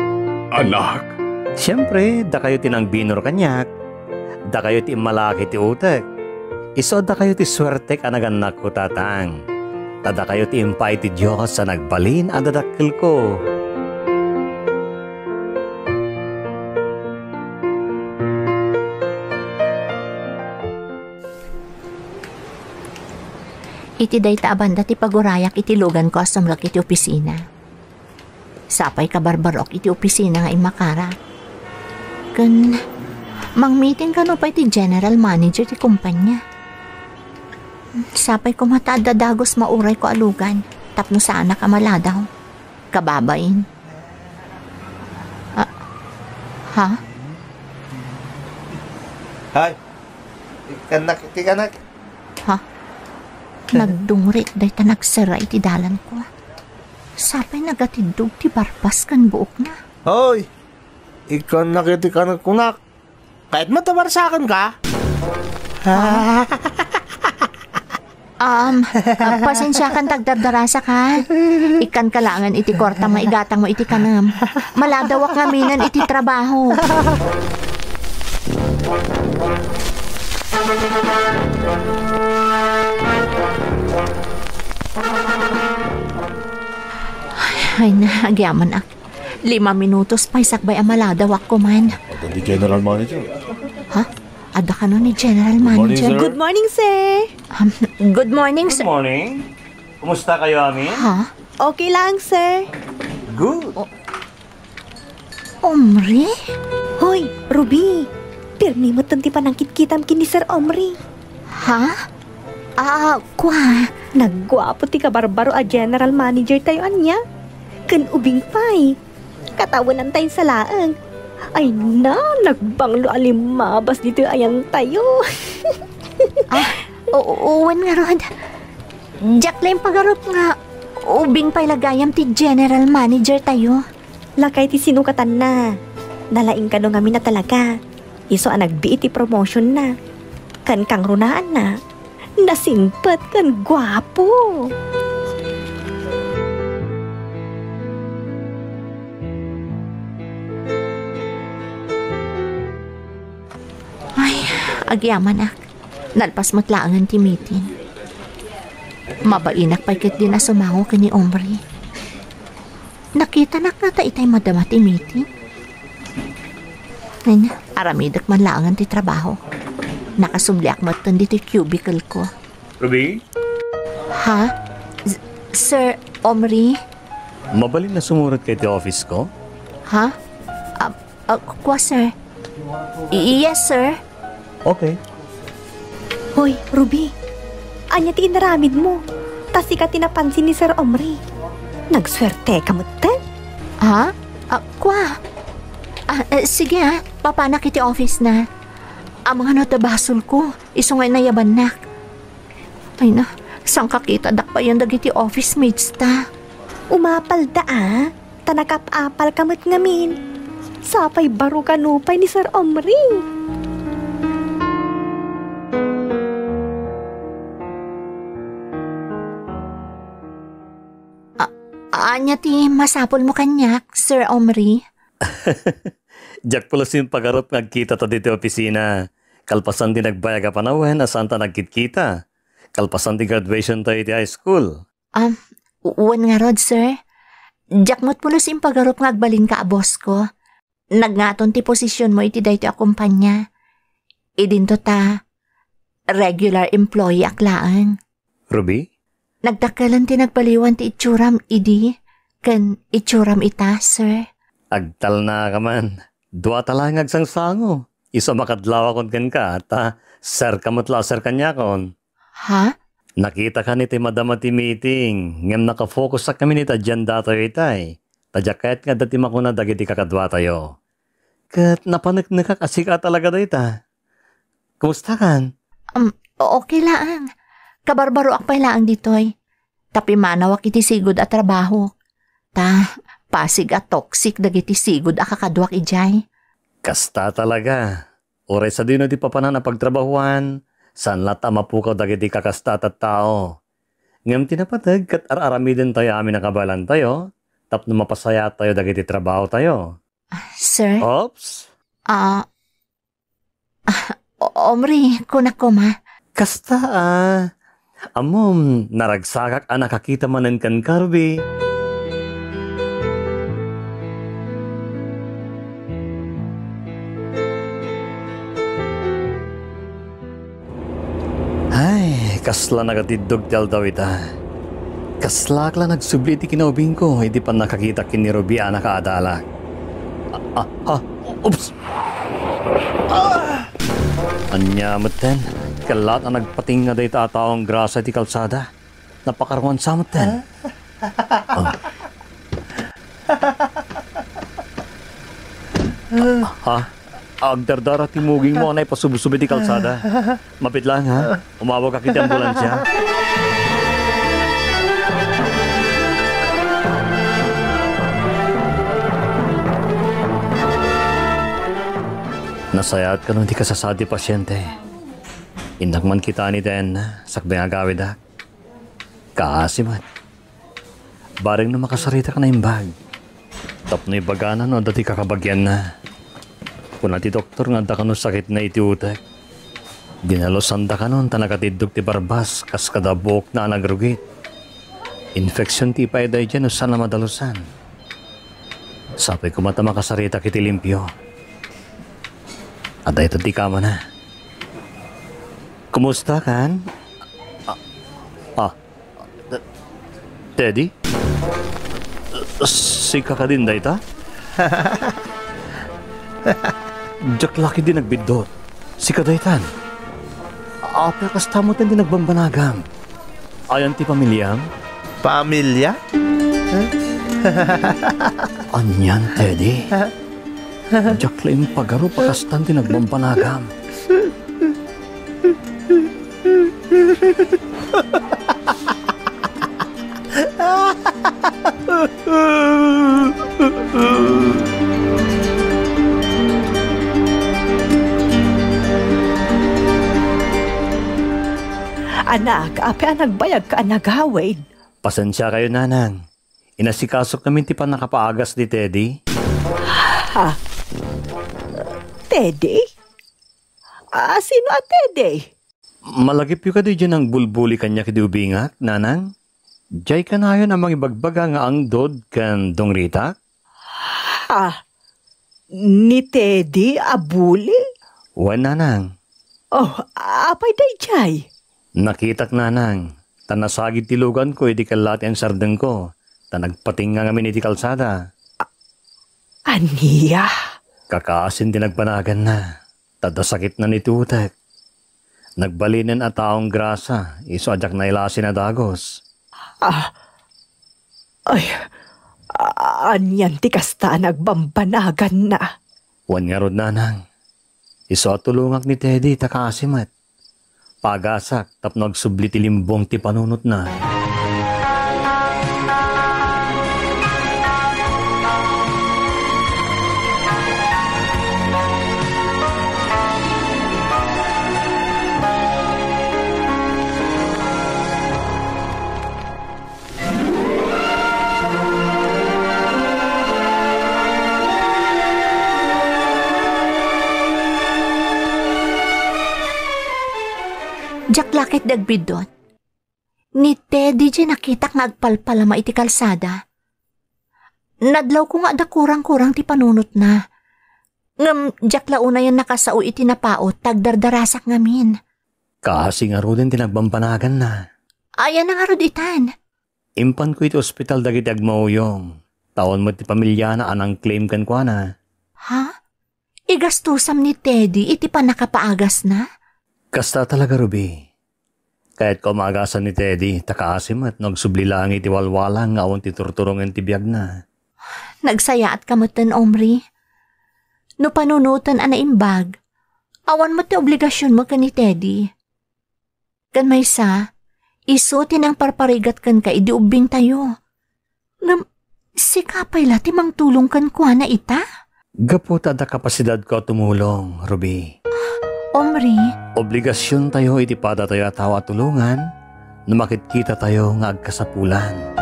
Anak. Siempre, dakayo ti nangbinor kaniak. Dakayo ti immalaak iti utek. Isu a dakayo ti suertek a nagannakko, Tatang. Ta dakayo ti impaay ti Dios a nagbalin a dadakkelko. Iti dayta a banda ti pagurayak iti luganko a sumrek iti opisina. Sapay kabarbarok iti opisina nga immakarak. Ken mangmiting kano pay ti general manager ti kompanya. Sapay koma ta adda dagus maurayko a lugan tapno saanak a maladaw. Kababain. Ah, ha? Hay, ikkannak iti kanak. Ha? Nagdungrit dayta nagsera iti dalanko. Sapay nagatiddog ti barbas ken buokna. Hoy! Ikkannak iti kanakkunak. Kayatmo ta barsakenka? Um, ah, pasensiakan ta agdardarasaka. Ikkanka laengen iti kuartam nga igatangmo iti kanem. Maladawak ngaminen iti trabaho. Ay, ay na, agyamanak. Lima minutos pay sakbay a maladawak koman. Adda ni General Manager. Ha? Adda kano ni General Manager? Good morning, sir. Um, good morning, sir. Good morning. Kumusta kayo, amin? Ha? Okay lang, sir. Good. Omri? Hoy, Ruby! Pirmi met ti panangkitkitam ken ni Sir Omri. Ha? Ah, kua? Nagguapo ti kabarbaro a general manager tayo ania. Ken ubing pay. Katawenan tayo sa laeng. Ay na, nagbanglo a limabas ditoy ayan tayo. Ah, o-, o-, wen ngarud. Diak la impagarup nga ubing pay la gayam ti general manager tayo. Lakay ti sinukatanna. Nalaing kano ngamin a talaga. Isu a nagbii ti promotionna. Ken kangrunaanna, nasingpet ken guapo. Ay, agyamanak. Nalpas met laengen ti meeting. Mabainak pay ketdin a sumango ken ni Omri. Nakitanak ngata itay madama ti meeting. Ay na, aramidek man laengen ti trabaho. Nakasubliak metten ditoy cubicle ko. Ruby? Ha? S-, Sir Omri? Mabalin a sumurot ka iti office ko? Ha? Ah, ah, kua, sir? I-, yes, sir. Okay. Hoy, Ruby. Ania ti inaramidmo? Ta sika ti napansin ni Sir Omri. Nagsuerteka metten? Ha? Ah, kua? Ah, eh, sige, ah. Papanak iti office na. Amangan no ta basolko. Isu nga inayabannak. Ay na, saan kakitadak payen dagiti office mates ta? Umapalda, ah. Ta nakap-apalka met ngamin. Sapay baro ka nupay ni Sir Omri. A-, ania ti masapulmo kaniak, Sir Omri? Diak pulos impagarup nga agkitata ditoy opisina. Kalpasan ti nagbayag a panawen a saanta nagkitkita. Kalpasan ti graduation tayo iti high school. Um, wen ngarud, sir. Diak met pulos impagarup nga agbalinka a boss ko. Nagngaton ti posisionmo iti daytoy a kumpanya. Idinto ta, regular employeeak laeng. Ruby? Nagdakkelen ti nagbaliwan ti itsuram idi ken itsuram ita, sir. Agtalnaka man. Duata laeng nga agsangsango. Isu a makadlawakon kenka, ta sir ka met la a sir kaniakon. Ha? Nakitaka ni ti madam a ti meeting, ngem nakafokusak ngamin ita dian datoy itay. Ta diak kayat nga adda ti makuna dagiti kakaduatayo. Ket napaneknekak a sika talaga dayta. Kumustakan? Um, okay laeng. Kabarbaroak pay laeng ditoy. Ta pimanawak iti sigud a trabaho. Ta, pasig a toxic dagiti sigud a kakaduak idiay. Kasta talaga. Uray sadino ti papanan a pagtrabahuan, saan latta a mapukaw dagiti kakasta a tattao. Ngem ti napateg ket ar-aramidentayo amin a kabaelantayo tapno mapasayattayo dagiti trabahotayo. Sir? Oops! Ah, ah, o-, Omri, kunak koma. Kasta, ah. Ammom, naragsakak a nakakita manen kenka, Ruby. Ay, kasla nagatiddog ti aldaw ita. Kaslaak la nagsubli iti kinaubingko idi pannakakitak ken ni Ruby a nakaadalak. Ah, ah, ah, oops! Ah! Ania metten? Kellat a nagpatinga dayta a tao a nagrasa iti kalsada. Napakaruansa metten. Ah. Ha? Agdardara ti mugingmo a naipasubsob iti kalsada. Mapit lang, ha? Umawagak iti ambulansia. Nasayaat kano ti kasasaad ti pasiente. Innak man kitaen ni Diana, sakbay nga agawidak. Kaasi met. Bareng no makasaritak a naimbag. Tapno ibagana no adda ti kakabagianna. Kuna ti doktor nga adda kano sakitna iti utek. Dinalusanda kanon ta nagatiddog ti barbas kas kada buokna a nagrugit. Infection ti ipaay daydiay no saan a madalusan. Sapay koma ta makasaritak iti limpio. Adda ita ti kamana. Kumusta kan? Ah, ah, Teddy? Sika kadin dayta? Diak la ketdi nagbiddut. Sika daytan? Apay a kasta metten ti nagbambanagam? Ayan ti pamiliam? Pamilia? Anian, Teddy? Diak la impagarup a kastan ti nagbambanagam. Anak, apay a nagbayagka a nagawid? Pasensiakayo, nanang. Inasikasok ngamin ti pannakapaagas ni Teddy. Ha? Teddy? Ah, sino a Teddy? Malagipyo kadi diay nangbulbuli kaniak idi ubingak, nanang? Diay kanayon a mangibagbaga nga angdod ken dungritak? Ha? Ni Teddy a buli? Wen, nanang. Oh, apay daydiay? Nakitak, nanang, ta nasagid ti luganko idi kella ti ansardengko, ta nagpatinga ngamin iti kalsada. Ania? Kakaasin ti nagbanaganna, ta adda sakitna iti utek. Nagbalinen a taong grasa, isu a diak nailasi a dagus. Ah, ay, a-, anian ti kasta a nagbambanaganna? Wen ngarud, nanang, isu a tulongak ni Teddy ta kaasi met. Paagasak tapno agsubli ti limbong ti panunotna. Diak la ket agbiddut. Ni Teddy diay nakitak nga agpalpalama iti kalsada. Nadlawko nga adda kurang-kurang ti panunotna. Ngem diak la unayen nakasao iti napaut ta agdardarasak ngamin. Kaasi ngaruden ti nagbambanaganna. Ania ngarud itan? Impanko iti ospital dagiti agmauyong. Ta awan met ti pamiliana a nang-claim kenkuana. Ha? Igastosam ni Teddy iti pannakapaagasna? Kasta talaga, Ruby. Kayatko a maagasan ni Teddy, ta kaasi met no agsubli laeng iti walwalang nga awan ti turturongen ti biagna. Nagsayaatka metten, Omri. No panunoten a naimbag, awan met ti obligasionmo ken ni Teddy. Ken maysa, isu ti nangparparigat kenka idi ubbingtayo. Ngem sika pay la ti mangtulong kenkuana ita? Gapu ta adda kapasidadko a tumulong, Ruby. Omri. Obligasiontayo iti padatayo a tao a tulongan no makitkitatayo nga agkasapulan.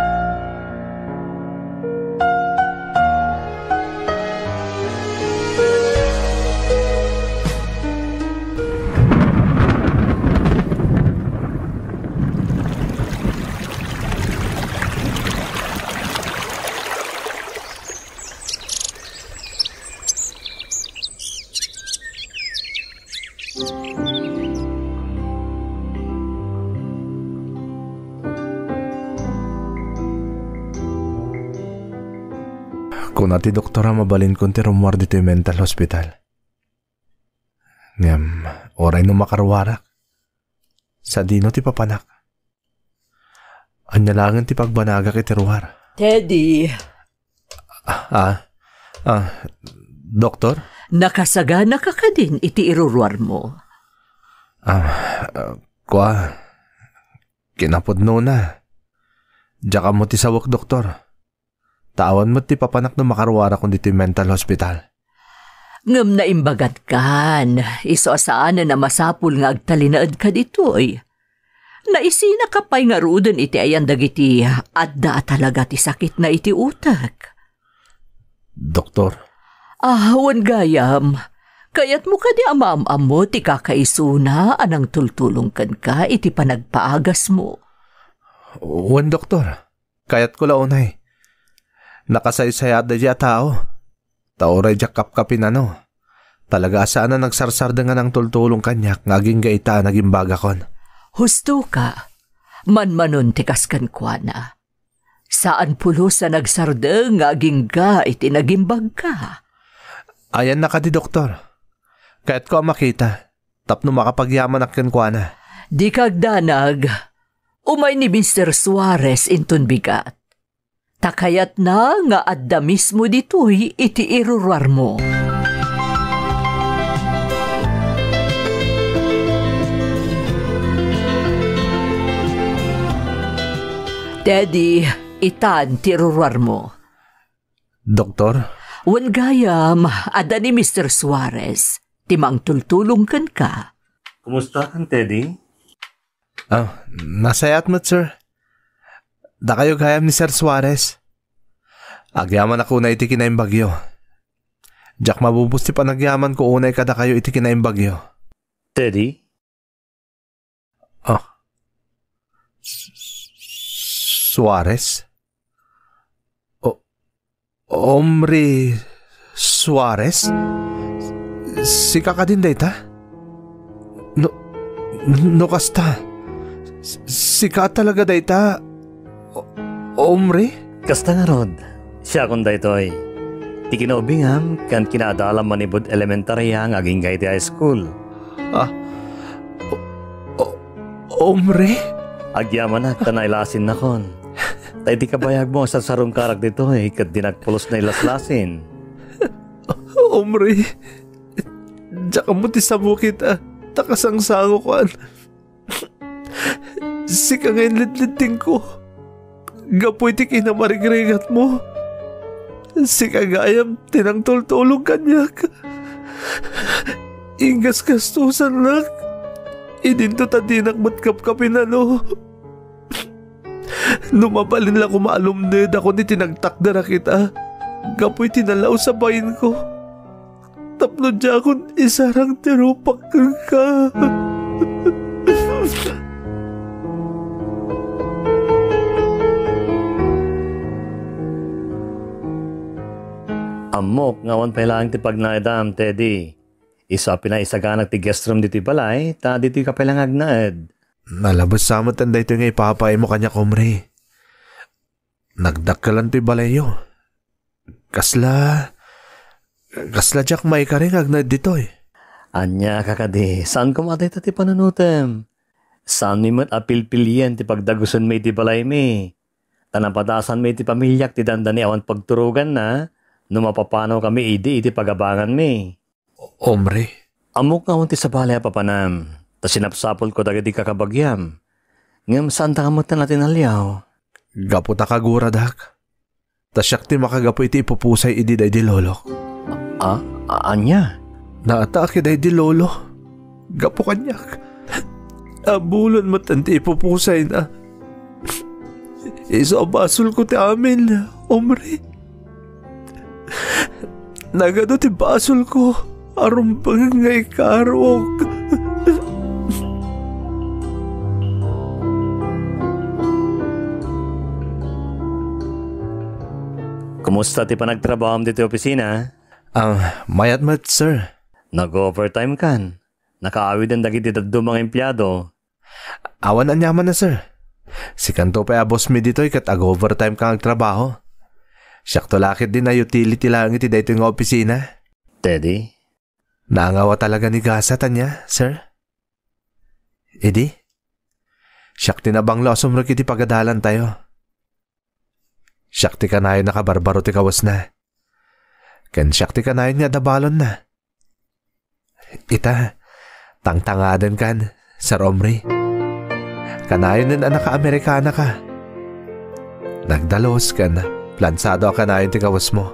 Kuna ti doktor a mabalinkon ti rummuar ditoy mental hospital. Ngem, uray no makaruarak, sadino ti papanak? Ania laengen ti pagbanagak iti ruar? Teddy. Ah, ah, doktor? Nakasaganaka kadin iti iruruarmo? Ah, ah, kua, kinapudnona. Diak ammo ti sawek, doktor. Ta awan met ti papanak no makaruarakon ditoy mental hospital. Ngem naimbagkan, isu a saanen a masapul nga agtalinaedka ditoy. Naisinaka pay ngaruden iti ayan dagiti adda a talaga ti sakitna iti utek. Doktor. Ah, wen gayam, kayatmo kadi a maam-ammo ti kakaisuna a nangtultulong kenka iti panagpaagasmo? Wen, doktor. Kayatko la unay. Nakasaysayaat daydiay a tao. Ta uray diak kapkapinano, talaga a saan a nagsarsardeng a nangtultulong kaniak nga agingga ita a nagimbagakon. Hustoka, manmanon ti kas kenkuana. Saan pulos a nagsardeng nga agingga iti nagimbagka. Ayanna kadi, doktor? Kayatko a makita tapno makapagyamanak kenkuana. Dika agdanag. Umay ni Mister Suarez inton bigat. Ta kayatna nga adda mismo ditoy iti iruruarmo. Teddy, itan ti iruruarmo. Doktor? Wen gayam, adda ni Mister Suarez, ti mangtultulong kenka. Kumustakan, Teddy? Ah, nasayaat met, sir. Dakayo gayam ni Sir Suarez. Agyamanak unay iti kinaimbagyo. Diak mabubos ti panagyamanko unay kadakayo iti kinaimbagyo. Teddy? Ah. S-, Suarez? O-, Omri Suarez? Sika kadin dayta? No, no kasta, s-, sika talaga dayta, O-, Omri? Kasta ngarud, siakon daytoy. Ti kinaubingam ken kinaadalam manipud elementaria nga agingga iti high school. Ah, O-, Omri? Agyamanak ta nailasinnakon. Ta iti kabayagmo a sarsarungkarak ditoy, ket dinak pulos nailaslasin. Omri, diak ammo ti samo kita, ta kasangsangokan. Sika nga inlidlidingko gapu iti kinamarigrigatmo. Sika gayam ti nangtultulong kaniak. Ingasgastosannak. Idinto ta dinak met kapkapinano. No mabalin la koma a lumnedakon iti nagtakder a kita gapu iti nalaus a bainko, tapno diakon isarang ti rupak kenka. Ammok nga awan pay laeng ti pagnaedam, Teddy. Isu a pinaisaganak ti guest room ditoy balay, ta ditoyka pay la nga agnaed. Nalabes sa met daytoy nga ipapaaymo kaniak, Omri. Nagdakkelan toy balayyo. Kasla, kasla diak maikari nga agnaed ditoy. Ania ka kadi, saan koma dayta ti panunotem? Saanmi met a pilpilien ti pagdagusenmi iti balaymi. Ta napadasanmi iti pamiliak ti dandani awan pagturoganna no mapapanawkami idi iti pagabanganmi. Omri. Ammok nga awan ti sabali a papanam, ta sinapsapulko dagiti kakabagiam. Ngem saantak a metten a tinaliaw. Gapu ta kaguradak, ta siak ti makagapu iti ipupusay idi daydi lolok. A, a, ania? Naatake daydi lolo. Gapu kaniak. Abulon metten ti ipupusayna. Isu a basolko ti amin, Omri. Nagadu ti basolko a rumbeng nga ikaarok. Kumusta ti panagtrabahom ditoy opisina? Ah, mayat met, sir. Nag-overtime kan? Nakaawiden dagiti dadduma nga empleyado? Awan aniamanna, sir. Sikanto pay a bossmi ditoy ket ag-overtime ka nga agtrabaho. Siakto la ketdi a utility laeng iti daytoy nga opisina. Teddy? Naangawa talaga ni gasat ania, sir? Idi? Siak ti nabanglo a sumrek iti pagadalantayo. Siak ti kanayon a kabarbaro ti kawesna. Ken siak ti kanayon nga adabalonna. Ita, tangtangadenkan, Sir Omri. Kanayonen a naka-Amerikana ka. Nagdalus ken plansado a kanayon ti kawesmo.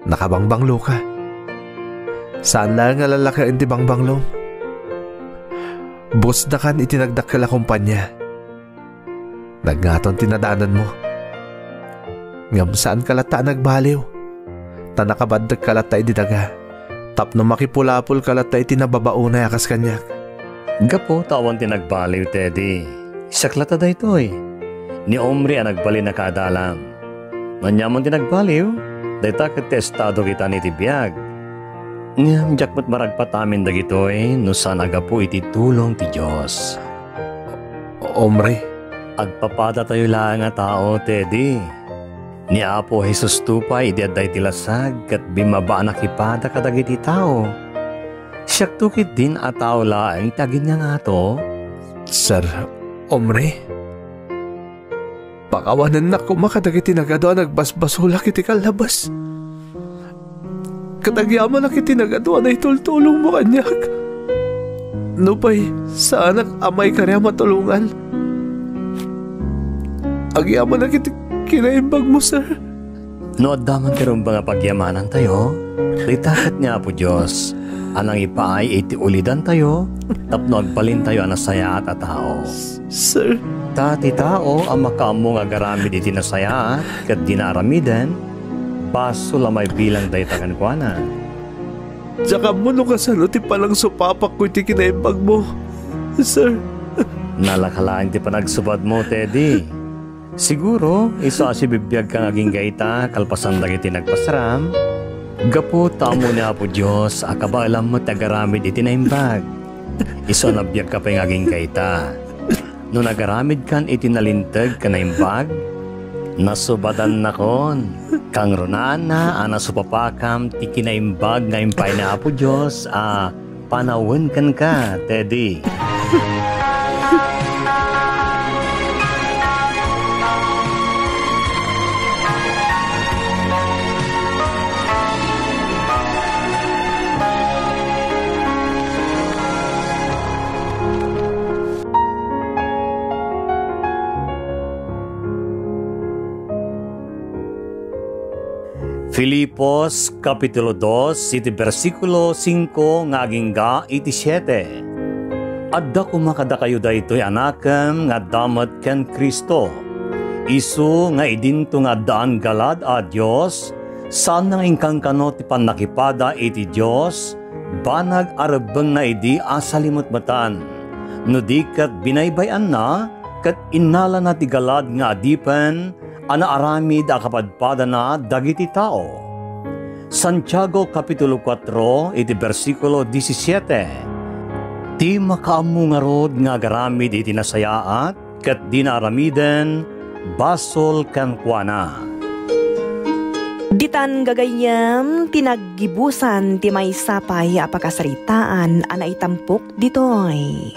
Nakabangbanglo ka. Saan laeng nga lalakian ti bangbanglom. Busdakan iti nagdakkel a kompania. Nagngaton ti nadanonmo. Ngem saanka latta a nagbaliw, ta nakabaddekka latta idi daga, tapno makipulapolka latta iti nababaonay a kas kaniak. Gapu ta awan ti nagbaliw, Teddy. Siak latta daytoy. Ni Omri a nagbalin a kaadalam. Aniaman ti nagbaliw, dayta ket ti estado kita iti biag. Ngem diak met maragpat amin dagitoy no saan a gapu iti tulong ti Dios. Omri. Agpapadatayo laeng a tao, Teddy. Ni Apo Jesus to pay idi adda iti lasag ket bimmaba a nakipada kadagiti tao. Siakto ketdin a tao laeng ti aginngangato. Sir Omri, pakawanennak koma kadagiti nagadu a nagbasbasolak iti kallabas. Ket agyamanak iti nagadu a naitultulongmo kaniak. Nupay saanak a maikari a matulongan, agyamanak iti kinaimbagmo, sir. No adda man ti rumbeng a pagyamanantayo, dayta ket ni Apo Dios a nangipaay iti ulidantayo tapno agbalintayo a nasayaat a tao. Sir. Ta ti tao a makaammo nga agaramid iti nasayaat ket dina aramiden, basol a maibilang dayta kenkuana. Diak ammo no kasano ti panangsupapakko iti kinaimbagmo, sir. Nalaka laeng ti panagsubadmo, Teddy. Siguro, isu a sibibiagka nga agingga ita kalpasan dagiti nagpasaram, gapu ta ammo ni Apo Dios a kabaelam met ti agaramid iti naimbag. Isu a nabiagka pay nga agingga ita. No nagaramidkan iti nalinteg ken naimbag, nasubadannakon. Kangrunaanna a nasupapakam ti kinaimbag nga impay ni Apo Dios a panawen kenka, Teddy. Filipos, kapitulo dos, iti bersikulo singko nga agingga iti siete. Adda koma kadakayo daytoy a nakem nga adda met ken Cristo. Isu nga idinto nga addaan galad a Dios, saanna nga inkankano ti pannakipada iti Dios, banag a rebbengna idi a salimetmetan. No di ket binaybay-anna, ket innalana ti galad nga adipen a naaramid a kapadpadana dagiti tao. Santiago kapitulo kuatro iti bersikulo disisiete. Ti makaammo ngarud nga agaramid iti nasayaat ket dina aramiden, basol kenkuana. Ditan gagayyem ti naggibusan ti maysa pay a pakasaritaan a naitampok ditoy.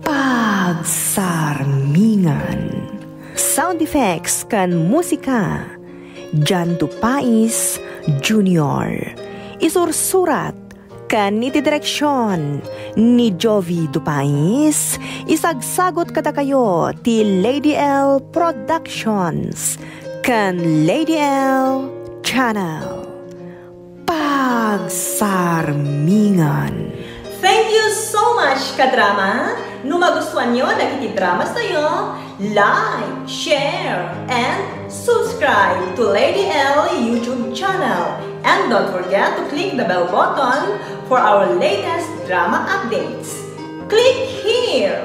Pagsarmingan. Sound effects ken musika, Jan Dupais Junior. Isursurat ken iti direksion ni Jovi Dupais, isagsagut kadakayo ti Lady L Productions ken Lady L Channel. Pagsarmingan. Thank you so much, kadrama! No magustuanyo dagiti drama tayo, like, share, and subscribe to Lady L YouTube channel. And don't forget to click the bell button for our latest drama updates. Click here!